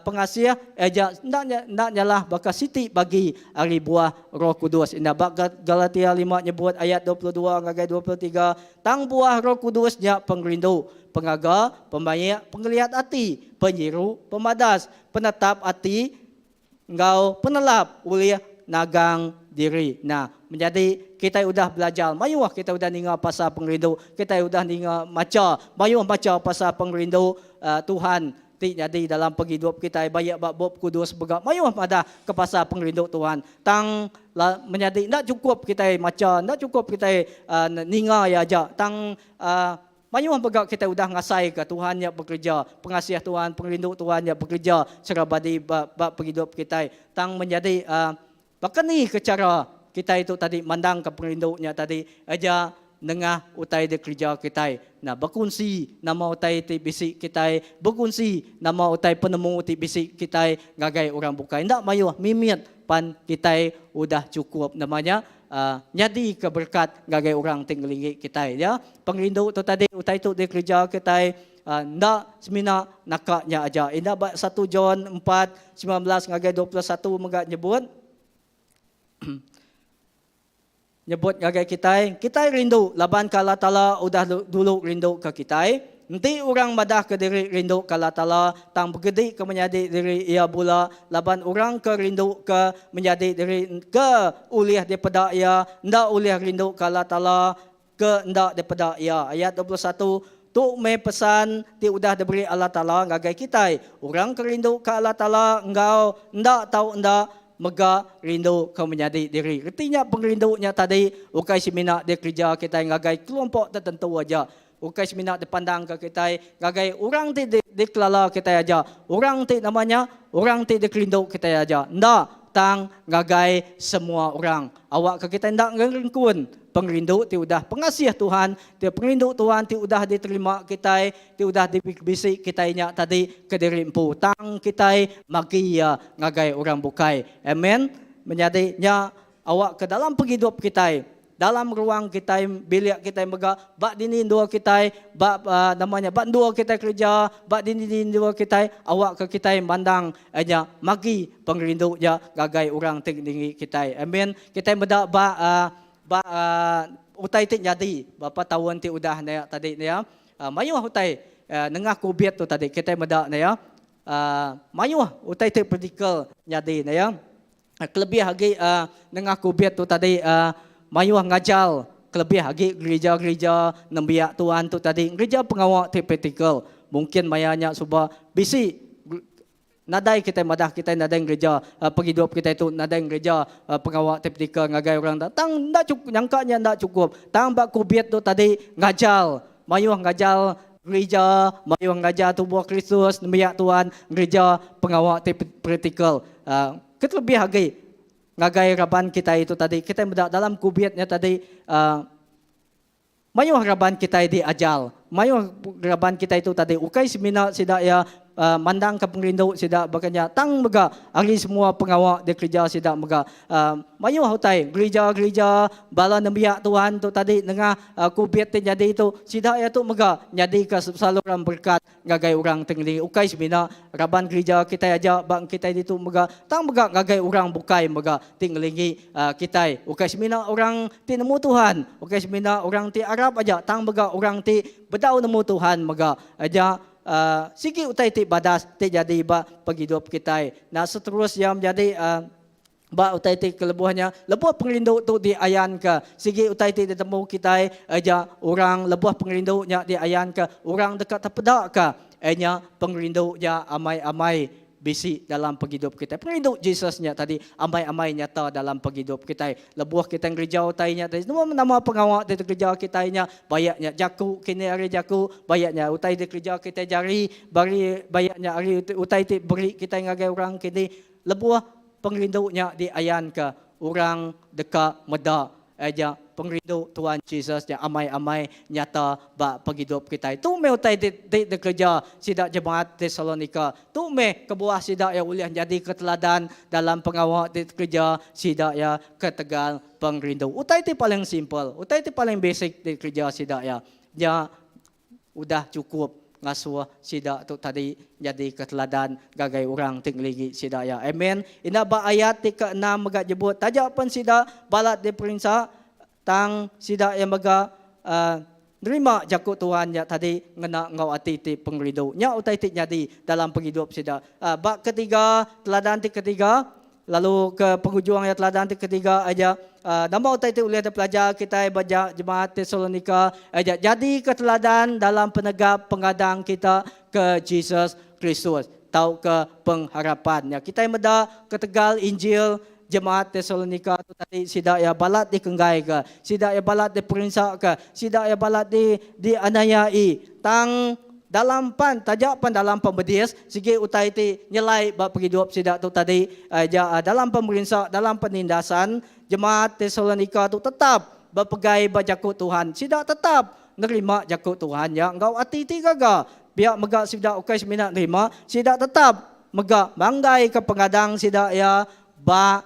E: pengasih iya nya enda enda nyalah baka siti bagi ari buah Roh Kudus. Indah ba Galatia lima nyebut ayat 22 ngagai 23, Tang buah Roh Kudus nya pengerindu, pengaga, pemaik, pengeliat ati, penyiru, pemadas, penetap ati, Enggau penelap ulih nagang diri. Nah, menyadi kitai udah belajar mayuh, kitai udah ninga pasal pengerindu, kitai udah ninga macha mayuh macha pasal pengerindu Tuhan ti nyadi dalam pengidup kitai baik ba Bup Kudus mega mayuh madah ke pasal pengerindu Tuhan. Tang menyadi enda chukup kitai macha, enda chukup kitai ninga iya aja tang Mayuh mega kitai udah ngasaika Tuhan nya bekereja, pengasih Tuhan, pengerindu Tuhan nya bekereja chara badi ba ba pengidup kitai. Tang menyadi baka ni ke chara kitai tu tadi mandangka pengerindu nya tadi aja nengah utai dikereja kitai. Nah bekunsi nama utai ti bisi kitai, bekunsi nama utai penemu ti bisi kitai ngagai orang bukai. Enda mayuh mimit pan kitai udah chukup nama nya nyadika berekat ngagai orang ti ngelinggi kitai ya. Pengerindu tu tadi utai tu dikereja kitai enda semina naka nya aja. Enda ba satu John empat 19 ngagai 21 mega nyebut nyebut ngagai kitai, kitai rindu laban ke Allah Taala udah dulu rindu ke kitai. Enti orang madahka diri rinduka Allah Taala, tang begedika menyadi diri iya bula, laban orang ke rinduka menyadi diri ke ulih dipeda iya, enda ulih rinduka Allah Taala ke enda dipeda iya. Ayat 21, Tu meh pesan ti udah diberi Allah Taala ngagai kitai, orang ke rinduka Allah Taala enggau enda tau enda mega rinduka menyadi diri. Reti nya pengerindu nya tadi ukai semina dikereja kitai ngagai kelompok tertentu aja. Ukai semina dipandangka kitai ngagai orang ti dikelala kitai aja, orang ti nama nya, orang ti dikerindu kitai aja. Enda, tang ngagai semua orang. Awakka kitai enda ngerengkun pengerindu ti udah pengasih Tuhan, ti pengerindu Tuhan ti udah diterima kitai, ti udah dibisi kitai nya tadi kediri empu. Tang kitai magi iya ngagai orang bukai. Amen. Menyadi nya awakka dalam pengidup kitai Dalam ruang kitai, bilik kitai mega, ba dini endur kitai, ba nama nya, ba endur kitai kereja, ba dini endur kitai, awakka kitai mandang nya magi pengerindu nya ngagai orang ti ninggi kitai. Amen. Kitai meda ba ba utai ti nyadi berapa taun ti udah ne tadi ne ya. Mayuh utai nengah covid tu tadi kitai meda ne ya. Mayuh utai ti praktikal nyadi ne ya. Kelebih agi nengah covid tu tadi mayuh ngajal kelebih agi gerija-gerija nembiak tuan tu tadi ngereja pengawa ti praktikal. Mungkin maya nya suba bisi nadai kitai madah kitai nadai ngereja pengidup kitai tu nadai ngereja pengawa ti praktikal ngagai orang tang enda chukup nyangka nya enda chukup. Tang ba covid tu tadi ngajal mayuh ngajal gerija, mayuh ngajar tubuh Kristus nembiak tuan ngereja pengawa ti praktikal. Kelebih agi ngagai raban kitai tu tadi, kitai meda dalam kubit nya tadi mayuh raban kitai diajar, mayuh raban kitai tu tadi ukai semina sida iya mandangka pengerindu sida baka nya tang mega ari semua pengawa dikereja sida mega mayuh utai gerija-gerija bala nembiak Tuhan tu tadi nengah kubit ti nyadi tu sida iya tu mega nyadika saluran berekat ngagai orang ti ngeli ukai semina raban gerija kitai aja ba kitai ditu mega tang mega ngagai orang bukai mega ti ngelinggi kitai ukai semina orang ti nemu Tuhan ukai semina orang ti arap aja tang mega orang ti bedau nemu Tuhan mega aja sigi utai ti badas ti jadi ba pengidup kitai. Nah seterus iya menjadi Ba utai ti kelebuh nya, lebuh pengerindu tu diayanka, sigi utai ti ditemu kitai aja orang lebuh pengerindu nya diayanka, orang deka tepedaka iya nya pengerindu nya amai-amai bisi dalam pengidup kitai. Pengerindu Jesus nya tadi amai-amai nyata dalam pengidup kitai. Lebuh kitai ngereja utai nya tadi, semua nama pengawa ti dikereja kitai nya, bayak nya jaku kini ari jaku, bayak nya utai dikereja kitai jari, bari bayak nya ari utai ti beri kitai ngagai orang kini, Lebuh pengerindu nya diayanka, orang deka meda aja pengerindu Tuan Jesus nya amai-amai nyata ba pengidup kitai. Tu meh utai ti dikereja sida jemaat Tesalonika. Tu meh kebuah sida iya ulih nyadika teladan dalam pengawa ti dikereja sida iya ketegal pengerindu. Utai ti paling simple, utai ti paling basic ti dikereja sida iya nya. Udah chukup ngasuh sida tu tadi nyadika teladan ngagai orang ti ngelingi sida iya. Amen. Enda ba ayat ti keenam mega nyebut taja pen sida balat diperinsa tang sida iya mega uhh nerima jaku Tuhan nya tadi ngena enggau ati ti pengerindu. Nya utai ti nyadi dalam pengidup sida. Uhh ba ketiga teladan ti ketiga Lalu ke pengujung iya teladan ti ketiga aja, nama utai ti ulih dipelajar kitai ba jemaat Tesalonika aja nyadika teladan dalam penegap pengadang kita ke Jesus Kristus tauka pengharapan. Nya kitai meda ketegal Injil jemaat Tesalonika tu tadi sida iya balat dikenggaika, sida iya balat diperinsaka, sida iya balat di dianiayai tang Dalam pan, taja pan dalam pemedis, sigi utai ti nyelai ba pengidup sida tu tadi, ja dalam pemerinsa, dalam penindasan, jemaat Tesalonika tu tetap bepegai ba jaku Tuhan. Sida tetap nerima jaku Tuhan nya enggau ati ti gaga. Pia mega sida ukai semina nerima, sida tetap mega manggaika pengadang sida iya ba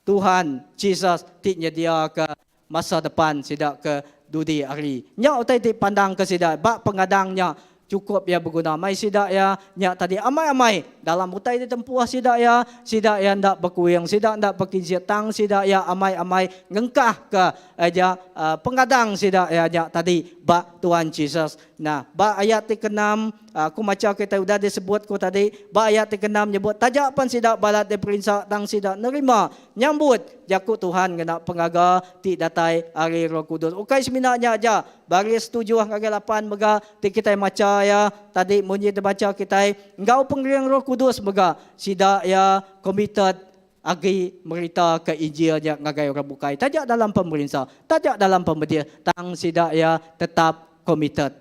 E: Tuhan Jesus ti nyediaka masa depan sida ke dudi hari. Nya utai ti pandangka sida ba pengadang nya chukup iya beguna. Mai sida iya nya tadi amai-amai dalam utai ti tempuh sida iya, sida iya enda bekuing, sida enda bekinsit tang sida iya amai-amai ngengkahka aja pengadang sida iya nya tadi ba Tuhan Jesus. Nah, ba ayat ti keenam Aku macha kitai udah disebut ku tadi, ba ayat ti keenam nyebut taja pan sida balat diperinsa tang sida nerima nyambut jaku Tuhan ngena pengaga ti datai ari Roh Kudus. Ukai semina nya aja, baris tujuh ngagai lapan mega ti kitai macha iya tadi munyi dibacha kitai enggau pengering Roh Kudus mega sida iya komited agi meritaka Injil nya ngagai orang bukai taja dalam pemerinsa, taja dalam pemedih tang sida iya tetap komited.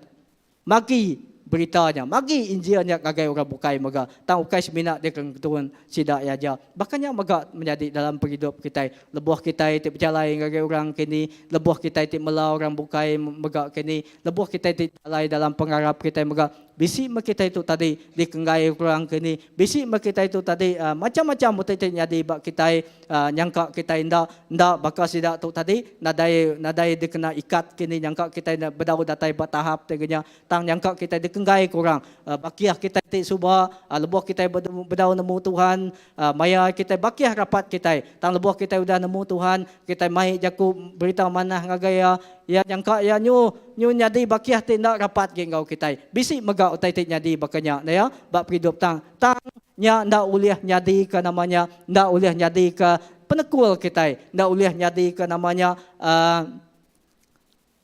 E: Magi berita nya, magi Injil nya ngagai orang bukai mega, tang ukai semina dikengtun sida iya aja. Baka nya mega menyadi dalam pengidup kitai. Lebuh kitai ti bejalai ngagai orang kini, lebuh kitai ti mela orang bukai mega kini, lebuh kitai ti bejalai dalam pengarap kitai mega, bisi meh kitai tu tadi dikenggai orang kini, bisi meh kitai tu tadi macam-macam utai ti nyadi ba kitai nyangka kitai enda Enda baka sida tu tadi, nadai nadai dikena ikat kini nyangka kitai enda bedau datai ba tahap ti genya tang nyangka kitai dikenggai ke orang. Bakih kitai ti suba lebuh kitai bedau nemu Tuhan maya kitai bakih rapat kitai tang lebuh kitai udah nemu Tuhan kitai mai jaku berita manah ngagai iya, iya nyangka iya nyu nyu nyadi bakih ti enda rapat agi enggau kitai. Bisi mega utai ti nyadi baka nya ne iya ba pengidup tang tang nya enda ulih nyadika nama nya enda ulih nyadika Penekul kitai enda ulih nyadika nama nya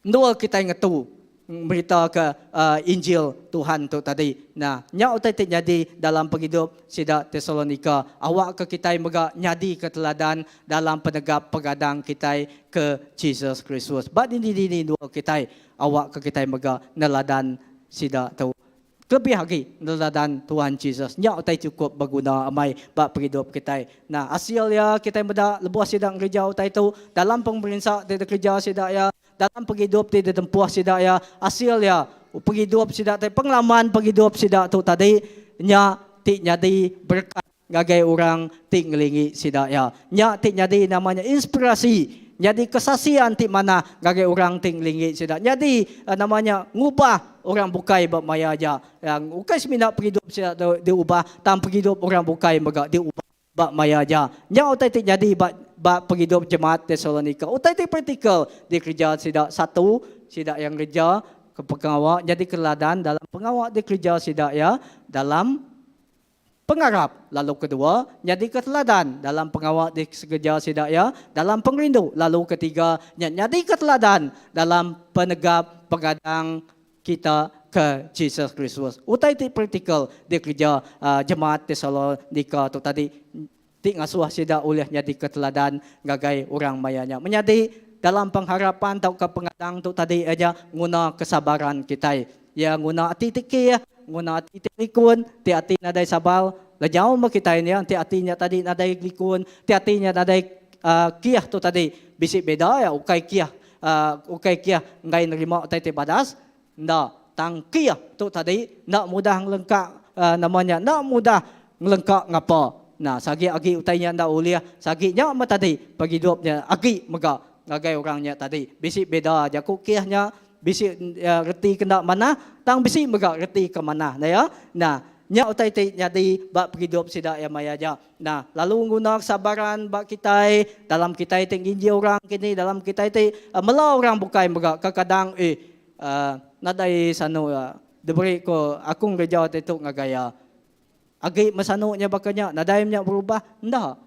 E: endur kitai ngetu meritaka Injil Tuhan tu tadi. Nah, nya utai ti nyadi dalam pengidup sida Tesalonika. Awakka kitai mega nyadika teladan dalam penegap pegadang kitai ke Jesus Kristus. Ba dini-dini endur kitai, awakka kitai mega neladan sida tu. Kelebih agi neladan Tuhan Jesus nya utai chukup beguna amai ba pengidup kitai. Nah, asil iya kitai meda lebuh sida ngereja utai tu dalam pemerinsa ti dikereja sida iya, dalam pengidup ti ditempuh sida iya, asil iya pengidup sida ti pengalaman pengidup sida tu tadi nya ti nyadi berekat ngagai orang ti ngelingi sida iya. Nya ti nyadi nama nya inspirasi, nyadi kesaksian ti manah ngagai orang ti ngelingi sida. Nyadi nama nya ngubah orang bukai ba maya aja. Ukai semina pengidup sida tu diubah tang pengidup orang bukai mega diubah ba maya aja. Nya utai ti nyadi ba ba pengidup jemaat Tesalonika. Utai ti praktikal dikereja sida satu, sida iya ngereja pengawa nyadi teladan dalam pengawa dikereja sida iya dalam Pengarap, lalu kedua, nyadika teladan dalam pengawa disegeja sida iya dalam pengerindu, lalu ketiga, nya nyadika teladan dalam penegap pengadang kita ke Jesus Kristus. Utai ti praktikal dikereja jemaat Tesalonika tu tadi ti ngasuh sida ulih nyadika teladan ngagai orang maya nya. Menyadi, dalam pengharapan tauka pengadang tu tadi iya nya nguna kesabaran kitai. Iya nguna ati ti kih, nguna ati ti likun, ti ati nadai sabar. Lenyau meh kitai nya enti ati nya tadi nadai likun, ti ati nya nadai uhh kih tu tadi. Bisi beda iya ukai kih uhh ukai kih enggai nerima utai ti badas, enda. Tang kih tu tadi enda mudah ngelengka uhh nama nya enda mudah ngelengka ngapa. Nah sagi agi utai nya enda ulih, sagi nya meh tadi pengidup nya agi mega ngagai orang nya tadi. Bisi beda jaku kih nya. Bisi reti ke enda manah tang bisi mega reti ke manah ne ya. Nah, nya utai ti nyadi ba pengidup sida iya maya nya. Nah, lalu nguna kesabaran ba kitai dalam kitai ti nginjil orang kini dalam kitai ti mela orang bukai mega kekadang eh nadai sanu diberi ko aku ngereja ti tu ngagai iya. Agi mesanu nya baka nya nadai nya berubah enda.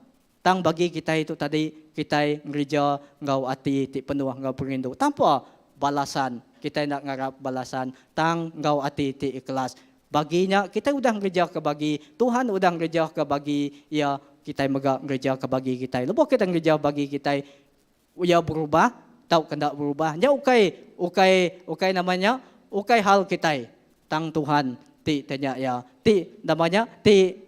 E: Tang bagi kitai tu tadi, kitai ngereja enggau ati ti penuh enggau pengerindu tanpa balasan. Kitai enda ngarap balasan tang enggau ati ti ikhlas. Bagi nya kitai udah ngereja ke bagi Tuhan udah ngereja ke bagi Iya, kitai mega ngereja ke bagi kitai. Lebuh kitai ngereja bagi kitai, iya berubah tauka enda berubah nya ukai ukai ukai nama nya ukai hal kitai tang Tuhan ti tanya iya ti nama nya ti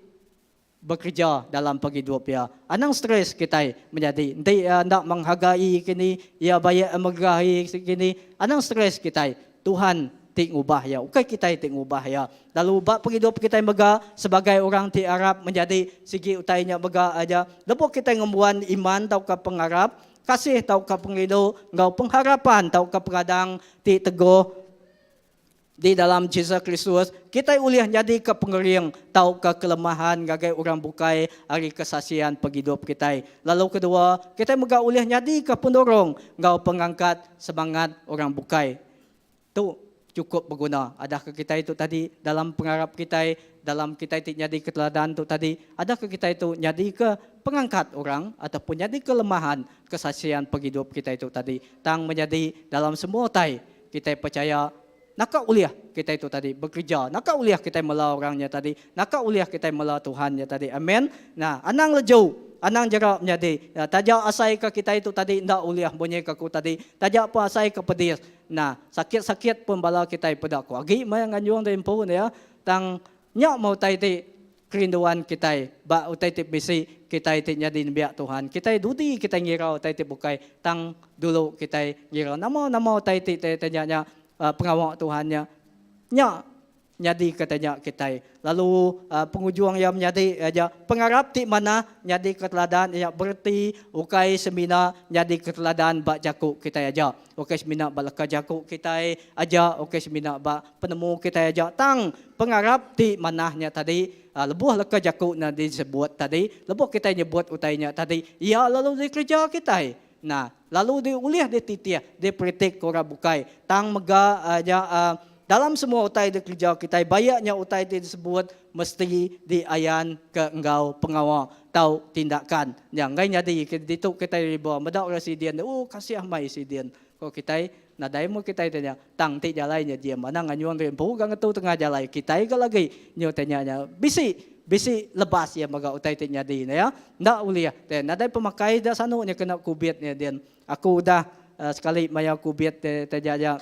E: bekereja dalam pengidup iya. Anang stres kitai menyadi enti iya enda menghargai kini, iya baik megahi kini, anang stres kitai. Tuhan ti ngubah iya, ukai kitai ti ngubah iya. Lalu ba pengidup kitai mega sebagai orang ti arap menyadi sigi utai nya mega aja. Lebuh kitai ngembuan iman tauka pengarap, kasih tauka pengerindu enggau pengharapan tauka pengadang ti teguh, Di dalam Jesus Kristus, kitai ulih nyadika pengering tauka kelemahan ngagai orang bukai ari kesaksian pengidup kitai. Lalu kedua, kitai mega ulih nyadika pendorong enggau pengangkat semangat orang bukai. Tu chukup beguna. Adakah kitai tu tadi dalam pengarap kitai, dalam kitai ti nyadika teladan tu tadi, adakah kitai tu nyadika pengangkat orang ataupun nyadika kelemahan kesaksian pengidup kitai tu tadi. Tang menyadi dalam semua utai, Kitai pechaya naka ulih kitai tu tadi bekereja, naka ulih kitai mela orang nya tadi, naka ulih kitai mela Tuhan nya tadi. Amen. Nah, anang leju, anang jera menyadi. Taja asai ke kitai tu tadi enda ulih munyi ke aku tadi, taja pun asai ke pedis. Nah, sakit-sakit pun bala kitai peda ku agi meh nganjung diri empu ne ya. Tang nya meh utai ti Kerinduan kitai ba utai ti bisi kitai ti nyadi nembiak Tuhan. Kitai dudi kitai ngira utai ti bukai tang dulu kitai ngira nama-nama utai ti tanya nya pengawa Tuhan nya. Nya nyadika tanya kitai. Lalu pengujung iya menyadi aja pengarap ti manah nyadika teladan iya bereti ukai semina nyadika teladan ba jaku kitai aja. Ukai semina ba leka jaku kitai aja, ukai semina ba penemu kitai aja tang pengarap ti manah nya tadi lebuh leka jaku ne disebut tadi lebuh kitai nyebut utai nya tadi iya lalu dikereja kitai nah lalu diulih dititih diperitik ke orang bukai tang mega nya dalam semua utai dikereja kitai baik nya utai ti disebut mesti diayan ke enggau pengawa tau tindakan nya enggai nyadi ditu kitai riba meda orang sidin ooh kasih amai sidin ko kitai Nadai meh kitai tanya. Tang enti jalai nya jim anang nganyung diri empu ga ngetu tengah jalai kitai ga lagi nyu tanya nya. Bisi bisi lebas iya mega utai ti nyadi ne ya. Enda ulih te nadai pemakai da sanu nya kena kubit nya din. Aku udah sekali maya kubit te taja ja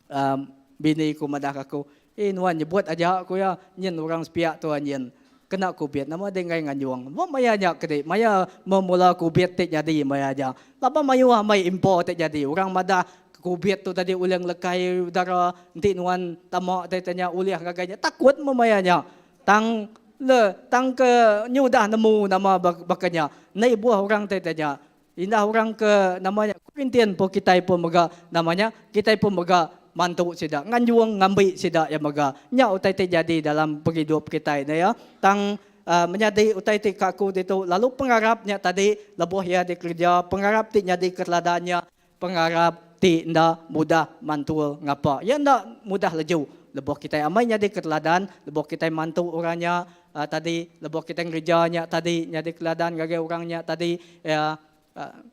E: uhh bini ku madah aku eh nuan nyebut aja ku iya nyin orang sepiak tu anjin kena kubit nama deh enggai nganjung. Ba maya nya kedi maya memula kubit ti nyadi maya nya. Laban mayuh amai info ti nyadi orang madah kubit tu tadi ulih ngelekai udara enti nuan tama ti tanya ulih ngagai nya takut meh maya nya. Tang le tang ke nyudah nemu nama baka nya enda ibuh orang ti tanya. Indah orang ke nama nya Korintian pun kitai pun mega nama nya kitai pun mega mantu sida nganjung ngambi sida iya mega. Nya utai ti nyadi dalam pengidup kitai ne ya. Tang uhh menyadi utai ti ka aku ditu lalu pengarap nya tadi lebuh iya dikereja pengarap ti nyadi ke teladan nya pengarap ti enda mudah mantul ngapa. Iya enda mudah leju lebuh kitai amai nyadi ke teladan lebuh kitai mantu orang nya tadi lebuh kitai ngereja nya tadi nyadi teladan ngagai orang nya tadi iya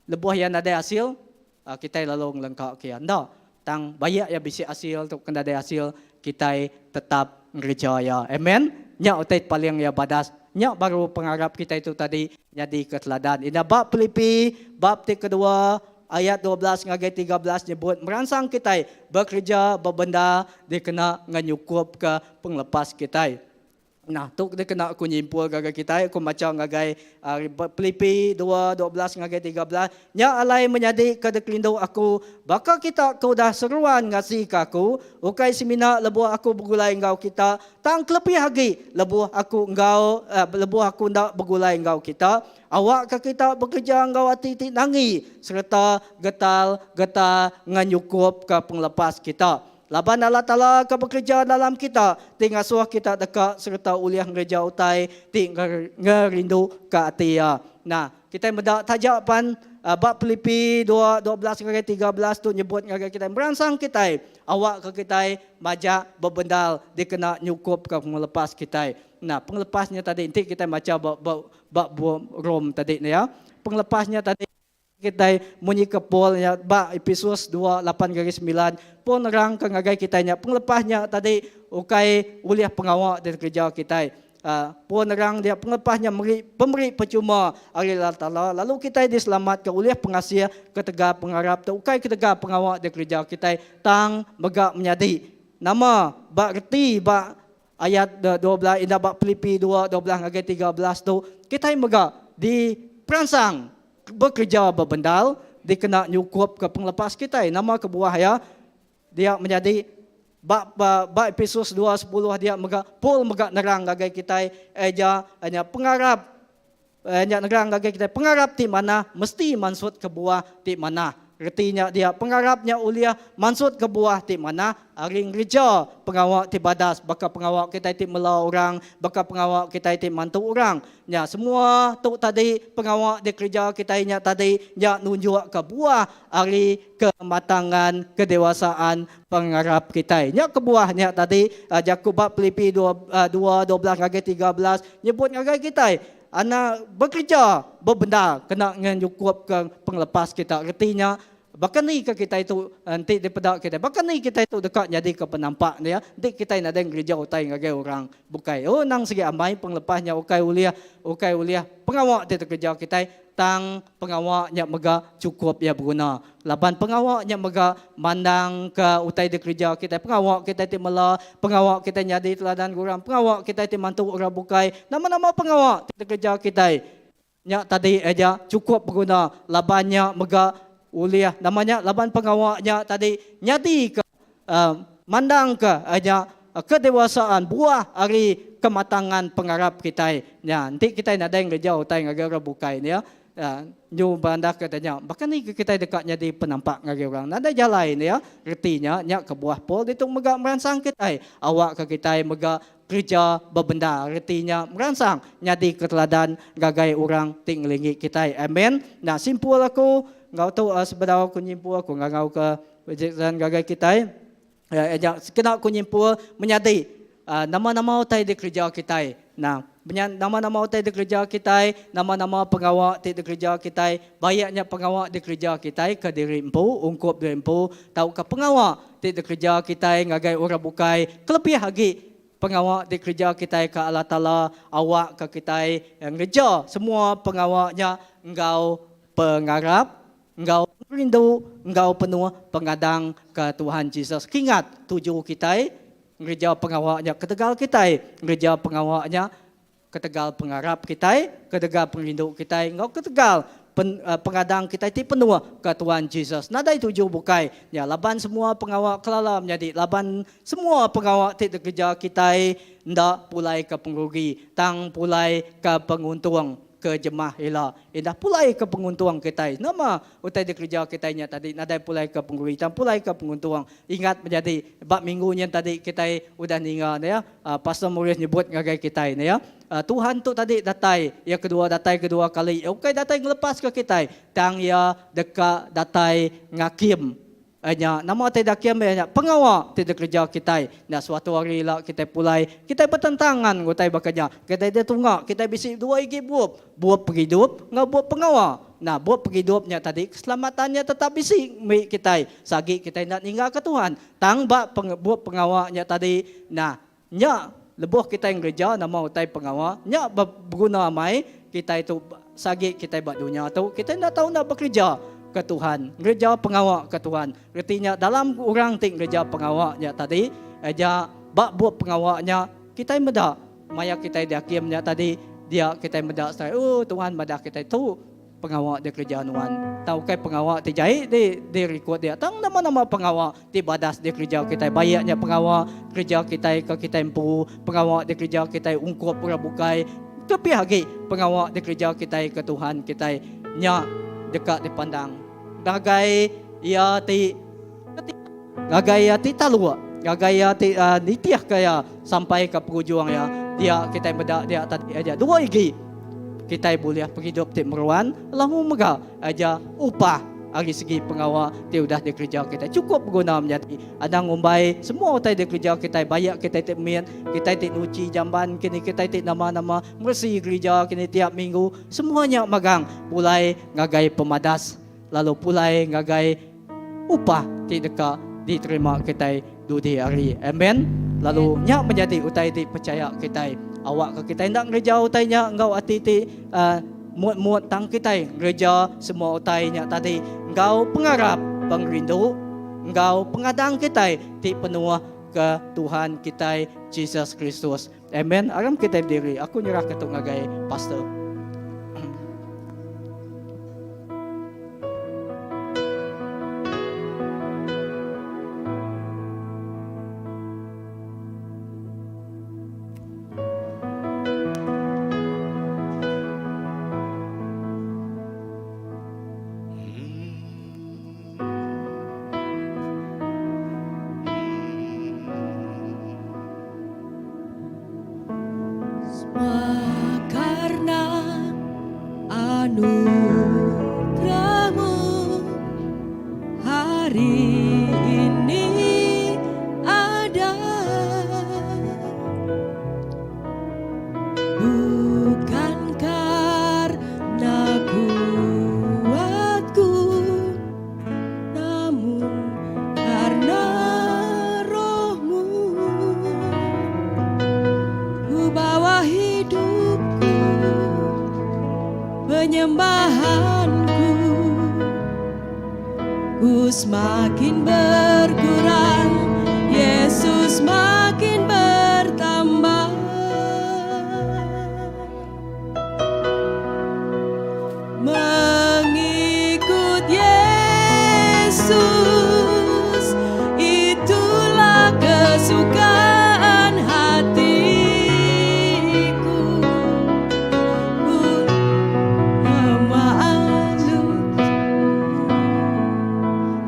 E: lebuh iya nadai asil kitai lalu ngelengka ke iya. Enda tang baik iya bisi asil tauka nadai asil kitai tetap ngereja iya. Amen. Nya utai paling iya badas. Nya baru pengarap kitai tu tadi nyadika teladan. Ina ba Pilipi bab ti kedua ayat 12 ngagai 13 nyebut meransang kitai bekereja bebendar dikena ngenyukupka pengelepas kitai. Nah, tu dikena aku nyimpul ngagai kitai, aku macha ngagai Pilipi 2, 12 ngagai 13, Nya alai menyadi ke dikerindu aku, baka kita ke udah seruan ngasika aku, ukai semina lebuh aku begulai enggau kita, tang kelebih agi lebuh aku enggau lebuh aku enda begulai enggau kita, awakka kita bekereja enggau ati ti nangi sereta getal-getal ngenyukupka pengelepas kita. Laban Allah Taala ke bekereja dalam kita ti ngasuh kita deka sereta ulih ngereja utai ti ngerinduka ati Iya. Nah, kitai meda taja pan ba Pilipi 2, 12 ngagai 13 tu nyebut ngagai kitai meransang kitai awakka kitai majak bebendar dikena nyukupka pengelepas kitai. Nah, pengelepas nya tadi enti kitai macha ba ba ba bup Rome tadi ne ya. Pengelepas nya tadi Kitai munyi ke Paul nya ba Epesus 2, 8-9, Paul nerangka ngagai kitai nya pengelepas nya tadi ukai ulih pengawa ti dikereja kitai. Paul nerang dia pengelepas nya meri pemeri pechuma ari Allah Taala lalu kitai diselamatka ulih pengasih ketegal pengarap tu ukai ketegal pengawa dikereja kitai tang mega menyadi nama ba reti ba Ayat 12 indah ba Pilipi 2, 12 ngagai 13 tu, kitai mega diperansang bekereja bebendar dikena nyukupka pengelepas kitai. Nama kebuah iya? Dia menyadi ba ba, ba Epesus 2, 10 dia mega Paul mega nerang ngagai kitai eja nya pengarap Nya nerang ngagai kitai pengarap ti manah mesti mansutka buah ti manah. Reti nya dia pengarap nya ulih mansutka buah ti manah ari ngereja pengawa ti badas baka pengawa kitai ti mela orang, baka pengawa kitai ti mantu orang. Nya semua tu tadi pengawa dikereja kitai nya tadi nya nunjukka buah ari kematangan kedewasaan pengarap kitai. Nya kebuah nya tadi jaku ba Pilipi 2, 12 ngagai 13 nyebut ngagai kitai Anak bekereja bebendar kena ngenyukupka pengelepas kita. Reti nya, baka ni ke kitai tu enti dipeda kitai, baka ni kitai tu deka nyadika penampak dia enti kitai nadai ngereja utai ngagai orang bukai. Oh endang sigi amai pengelepas nya ukai ulih ukai ulih pengawa ti dikereja kitai tang pengawa nya mega chukup iya beguna. Laban pengawa nya mega mandangka utai dikereja kitai, pengawa kitai ti mela, pengawa kitai nyadi teladan ke orang, pengawa kitai ti mantu orang bukai, nama-nama pengawa ti dikereja kitai nya tadi aja chukup beguna laban nya mega ulih nama nya laban pengawa nya tadi nyadika mandangka nya kedewasaan buah ari kematangan pengarap kitai nya. Enti kitai nadai ngereja utai ngagai orang bukai nya, nyu banda ke tanya, baka ni ke kitai deka nyadi penampak ngagai orang? Nadai jalai nya. Reti nya, nya kebuah Paul ditu mega meransang kitai awakka kitai mega kereja bebendar. Reti nya meransang nyadi ke teladan ngagai orang ti ngelingi kitai. Amen. Nah simpul aku enggau tu sebedau aku nyimpul aku ngangauka Jackson ngagai kitai. Nya kena ku nyimpul menyadi nama-nama utai dikereja kitai. Nah, nama-nama utai dikereja kitai, nama-nama pengawa ti dikereja kitai, baik nya pengawa dikereja kitai ke diri empu, ungkup diri empu tauka pengawa ti dikereja kitai ngagai orang bukai kelebih agi pengawa dikereja kitai ke Allah Taala awakka kitai ngereja semua pengawa nya enggau pengarap Enggau pengerindu enggau penuh pengadang ke Tuhan Jesus. Kingat tuju kitai ngereja pengawa nya ketegal kitai ngereja pengawa nya ketegal pengarap kitai, ketegal pengerindu kitai enggau ketegal pengadang kitai ti penuh ke Tuhan Jesus. Nadai tuju bukai nya laban semua pengawa kelala menyadi laban semua pengawa ti dikereja kitai enda pulai ke pengerugi tang pulai ke penguntung. Ke jemah ila indah pulai ke penguntung kitai. Nama utai dikereja kitai nya tadi nadai pulai ke pengerui tang pulai ke penguntung. Ingat menyadi ba minggu nyin tadi kitai udah ninga ne ya Pastor Maurice nyebut ngagai kitai ne ya Tuhan tu tadi datai iya kedua datai kedua kali iya ukai datai ngelepaska kitai tang iya deka datai ngakim. Nya, nama ti dakim iya nya pengawa ti dikereja kitai. Nya suatu hari ila kitai pulai, kitai betentangan enggau utai baka nya. Kitai ditunga, kitai bisi dua igi bup, bup pengidup enggau bup pengawa. Nah, bup pengidup nya tadi keselamatan nya tetap bisi meri kitai seagi kitai enda ninggalka Tuhan. Tang ba bup pengawa nya tadi, nah, nya lebuh kitai ngereja nama utai pengawa nya beguna amai kitai tu sagi kitai ba dunya tu kitai enda tau enda bekereja ke Tuhan ngereja pengawa ke Tuhan reti nya dalam orang ti ngereja pengawa nya tadi aja ba bup pengawa nya kitai meda. maya kitai diakim nya tadi dia kitai meda serai oh Tuhan madah kitai tu pengawa dikereja nuan. Tang ukai pengawa ti jai di dirikod dia tang nama-nama pengawa ti badas dikereja kitai baik nya pengawa kereja kitai ke kitai empu, pengawa dikereja kitai ungkup orang bukai kelebih agi pengawa dikereja kitai ke Tuhan kitai nya deka dipandang ngagai iya ti Ngagai iya ti taluk, ngagai iya ti nitihka iya sampai ke pengujung iya, dia kitai meda dia tadi aja dua igi kitai bulih pengidup ti meruan lalu mega aja upah ari segi pengawa ti udah dikereja kitai. Chukup beguna menyadi anang ngumbai semua utai dikereja kitai baik kitai ti mit, kitai ti nuchi jamban kini kitai ti nama-nama meresi gerija kini tiap minggu semua nya magang pulai ngagai pemadas lalu pulai ngagai upah ti deka diterima kitai dudi hari. Amen. Lalu nya menyadi utai ti pechaya kitai. Awakka kitai enda ngereja utai nya enggau ati ti uh, muat-muat tang kitai ngereja semua utai nya tadi enggau pengarap, pengerindu enggau pengadang kitai ti penuh ke Tuhan kitai Jesus Kristus. Amen. Aram kitai bediri. Aku nyerahka tu ngagai pastor.
B: Semua karena anugerahmu hari ini ada. Bukan karena kuatku, namun karena rohmu. Ku bawa hidupku, penyembahanku. Ku semakin berkurang, Yesus makin bertambah. Mengikut Yesus, itulah kesukaan hatiku. Ku memalu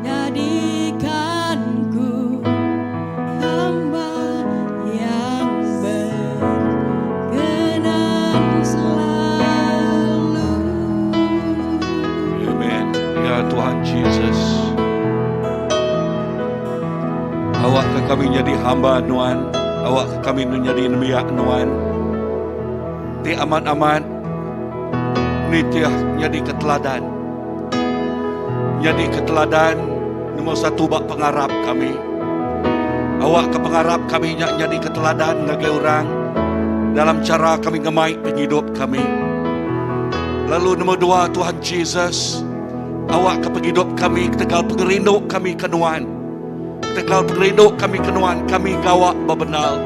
B: jadikanku hamba yang berkenan selalu.
A: Amen. Ya Tuhan Jesus. Awakka kami nyadi hamba Nuan, awakka kami nyadi nembiak Nuan. Ti amat-amat nitih nyadi ke teladan. Nyadi ke teladan nombor satu ba pengarap kami. Awakka pengarap kami nya nyadi ke teladan ngagai orang dalam chara kami ngemai pengidup kami. Lalu nombor dua Tuhan Jesus, awakka pengidup kami ketegal pengerindu kami ke Nuan. Ketegal pengerindu kami ke Nuan, kami gawa bebendar.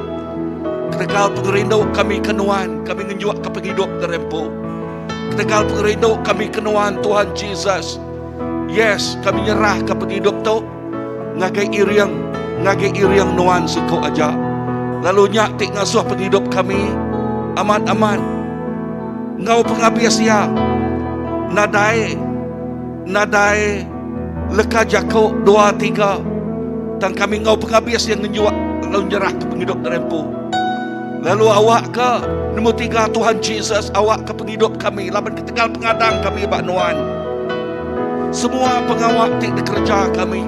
A: Ketegal pengerindu kami ke Nuan, kami ngenjukka pengidup diri empu. Ketegal pengerindu kami ke Nuan, Tuhan Jesus. Yes, kami nyerahka pengidup tu ngagai iring, ngagai iring Nuan siku aja. Lalu nya ti ngasuh pengidup kami amat-amat enggau pengabis iya nadai nadai leka jaku dua tiga tang kami enggau pengabis iya ngenjuk lalu nyerahka pengidup diri empu. Lalu awakka nombor tiga Tuhan Jesus awakka pengidup kami laban ketegal pengadang kami ba Nuan. Semua pengawa ti dikereja kami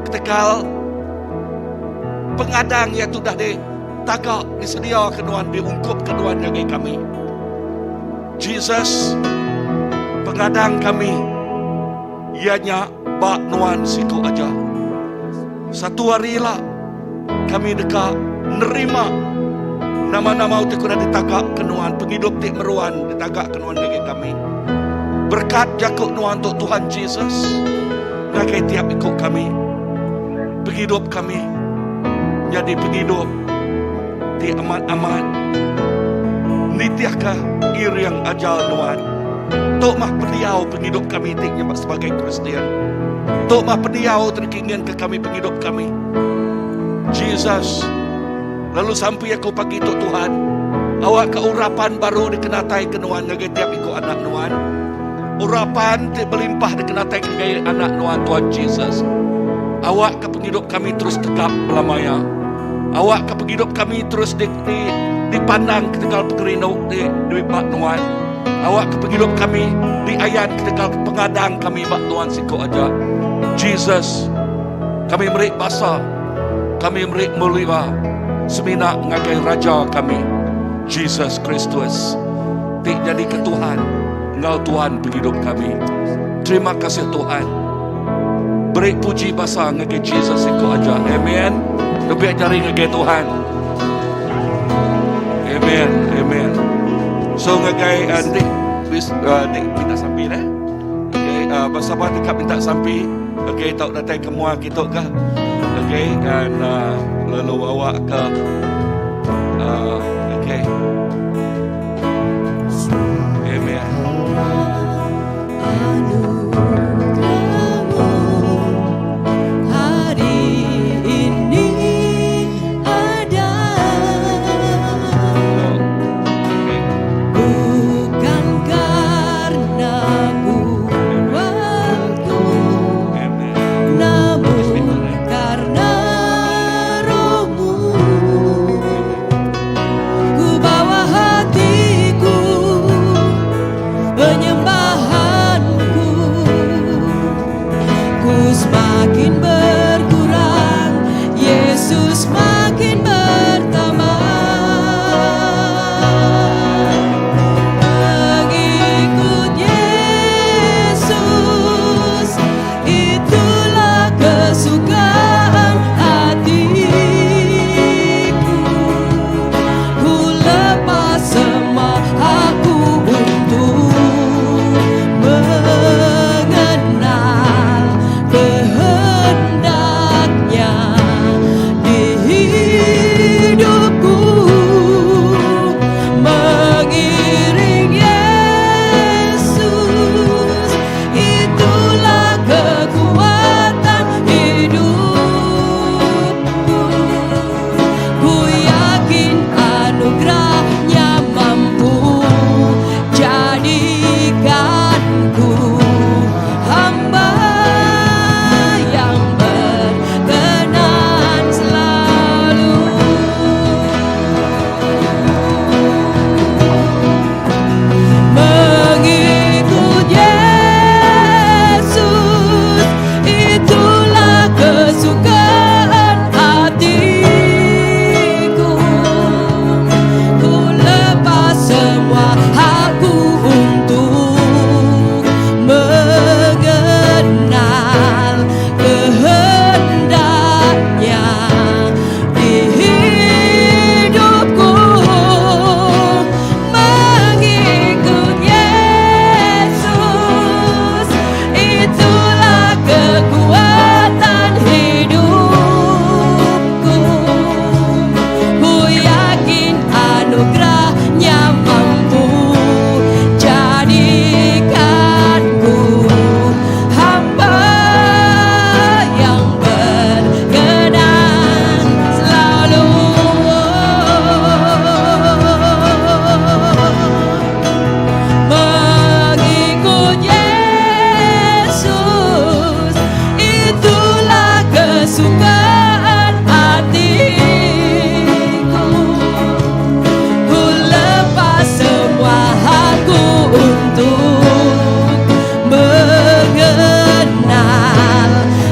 A: ketegal pengadang iya tu udah ditaga disediaka nuan diungkupka nuan ngagai kami. Jesus pengadang kami iya nya ba nuan siku aja. Satu hari ila kami deka nerima nama-nama utai ke udah ditaga ke nuan, pengidup ti meruan ditaga ke nuan ngagai kami. Berekat jaku nuan tu Tuhan Jesus ngagai tiap iku kami. Pengidup kami nyadi pengidup. ti amat-amat nitihka iring ajar Nuan. Tu mah pendiau pengidup kami ti nyema sebagai Kristian. Tu mah pendiau ti dikinginka kami pengidup kami. Jesus, lalu sampi aku pagi tu Tuhan, awakka urapan baru dikenataika Nuan ngagai tiap iku anak Nuan. Urapan ti belimpah dikenataika ngagai anak Nuan Tuhan Jesus. Awakka pengidup kami terus tegap belama iya. Awakka pengidup kami terus di, di, dipandang ketegal pengerindu ti diba Nuan. Awakka pengidup kami diayan ketegal pengadang kami ba Tuhan siku aja. Jesus, kami meri basa, kami meri mulia semina ngagai Raja kami, Jesus Kristus, ti nyadika Tuhan enggau Tuan pengidup kami. Terima kasih Tuhan. Beri puji basa ngagai Jesus siku aja. Amen. Lebih jari ngagai Tuhan. Amen. Amen. So ngagai uh, dik uh, dik minta sampi dah. Okay, uh, bersama dekat minta sampi. Okay, tau datai ke mua kita ke. Okay, and uh, lalu awak ke uh, okay. Amen.
B: Anugerahmu hari ini ada
A: Oh, okay.
B: bukan karena kuatku
A: Amen.
B: namun karena rohmu ku bawa hatiku penyembahanku ku semakin berkurang Yesus makin bertambah Mengikut Yesus itulah kesukaan hatiku Ku lepas semua hakku untuk mengenal kehendaknya di hidupku mengiring Yesus itulah kekuatan hidupku ku yakin anugerahnya mampu jadikanku hamba yang berkenan selalu. Mengikut Yesus itulah kesukaan hatiku. Ku lepas semua hakku untuk mengenal kehendaknya di hidupku mengikut Yesus itulah kekuatan hidupku ku yakin anugerahnya mampu jadikanku hamba yang berkenan selalu. Mengikut Yesus itulah kesukaan hatiku. Ku lepas semua hakku untuk mengenal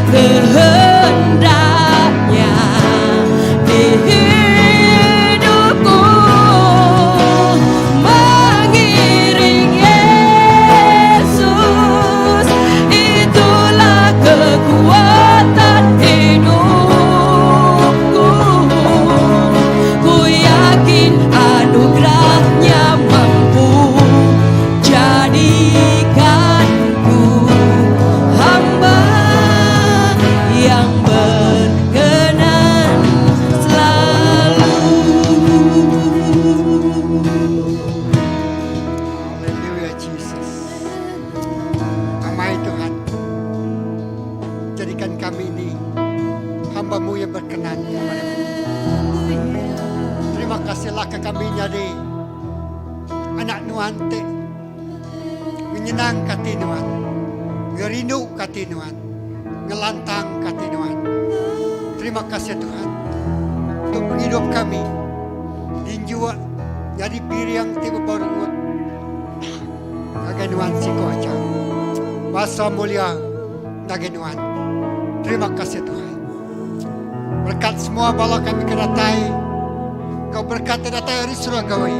B: kehendaknya di hidupku mengiring Yesus itulah kekuatan hidupku.
D: hamba-Mu yang berkenan kepadamu. Terima kasihlah ke kami nyadi anak Nuan ti ngenyenangka ati Nuan, ngerinduka ati Nuan, ngelantangka ati Nuan. Terima kasih Tuhan untuk pengidup kami dinjuk nyadi piring ti bebau rengut ngagai Nuan siko aja. Basa mulia ngagai Nuan. Terima kasih Tuhan. Berkat semua bala kami ke datai. Kau berkat ti datai ari surgawi.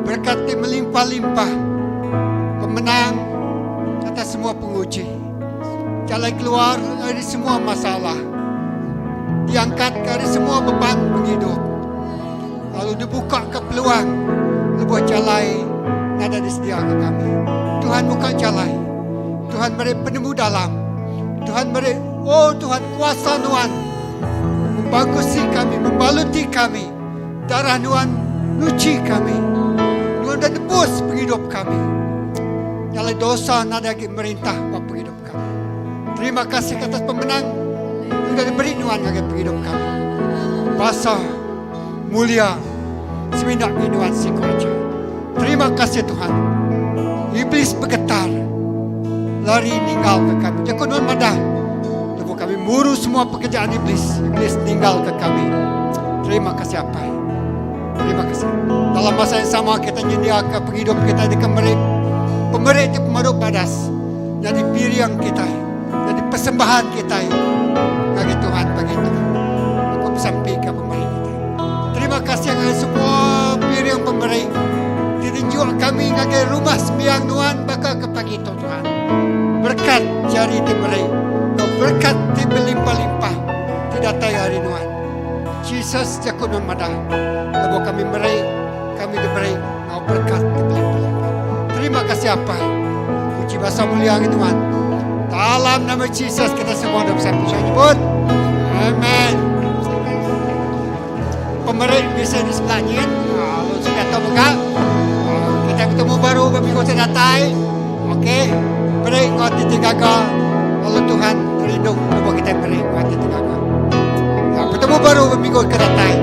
D: Berkat ti melimpah-limpah. Pemenang atas semua penguji. Jalai keluar ari semua masalah. Diangkat ke ari semua beban pengidup. Lalu dibuka ke peluang lebuh jalai nadai disedia ke kami. Tuhan muka jalai. Tuhan meri penemu dalam. Tuhan meri, oh Tuhan kuasa Nuan membagusi kami, membaluti kami. Darah Nuan nuci kami. Nuan dah nebus penghidup kami. Nyalai dosa nadai agi merintah ba penghidup kami. Terima kasih ke atas pemenang yang udah diberi Nuan ngagai penghidup kami. Basa mulia semina ngi Nuan siku aja. Terima kasih Tuhan. Iblis begetar lari ninggal ke kami. Jaku Nuan madah lebuh kami muru semua pekerjaan iblis, iblis ninggal ke kami. Terima kasih Apai. Terima kasih. Dalam masa yang sama kita nyediaka penghidup kita deka meri pemeri ti pemadu badas nyadi piring kitai, nyadi persembahan kitai ngagai Tuhan pagi tu. Aku besampika pemeri kitai. Terima kasih ngagai semua piring pemeri ti dijual kami ngagai rumah sembiang Nuan baka ke pagi tu Tuhan. Berkat jari ti meri enggau berkat ti belimpah-limpah ti datai ari Nuan. Jesus jaku Nuan madah lebuh kami meri, kami diberi enggau berkat ti belimpah-limpah. Terima kasih Apai. Puji basa mulia ngagai Nuan. Dalam nama Jesus kita semua dah bersatu saya nyebut. Amen. Pemeri bisa di sebelah nyin. Lalu sudah tahu mega. Kita ketemu baru ba minggu ti datai. Okey. Beri enggau ati ti gaga. Lalu Tuhan rindu lebuh kita beri enggau ati ti gaga. Ya, betemu baru ba minggu ke datai.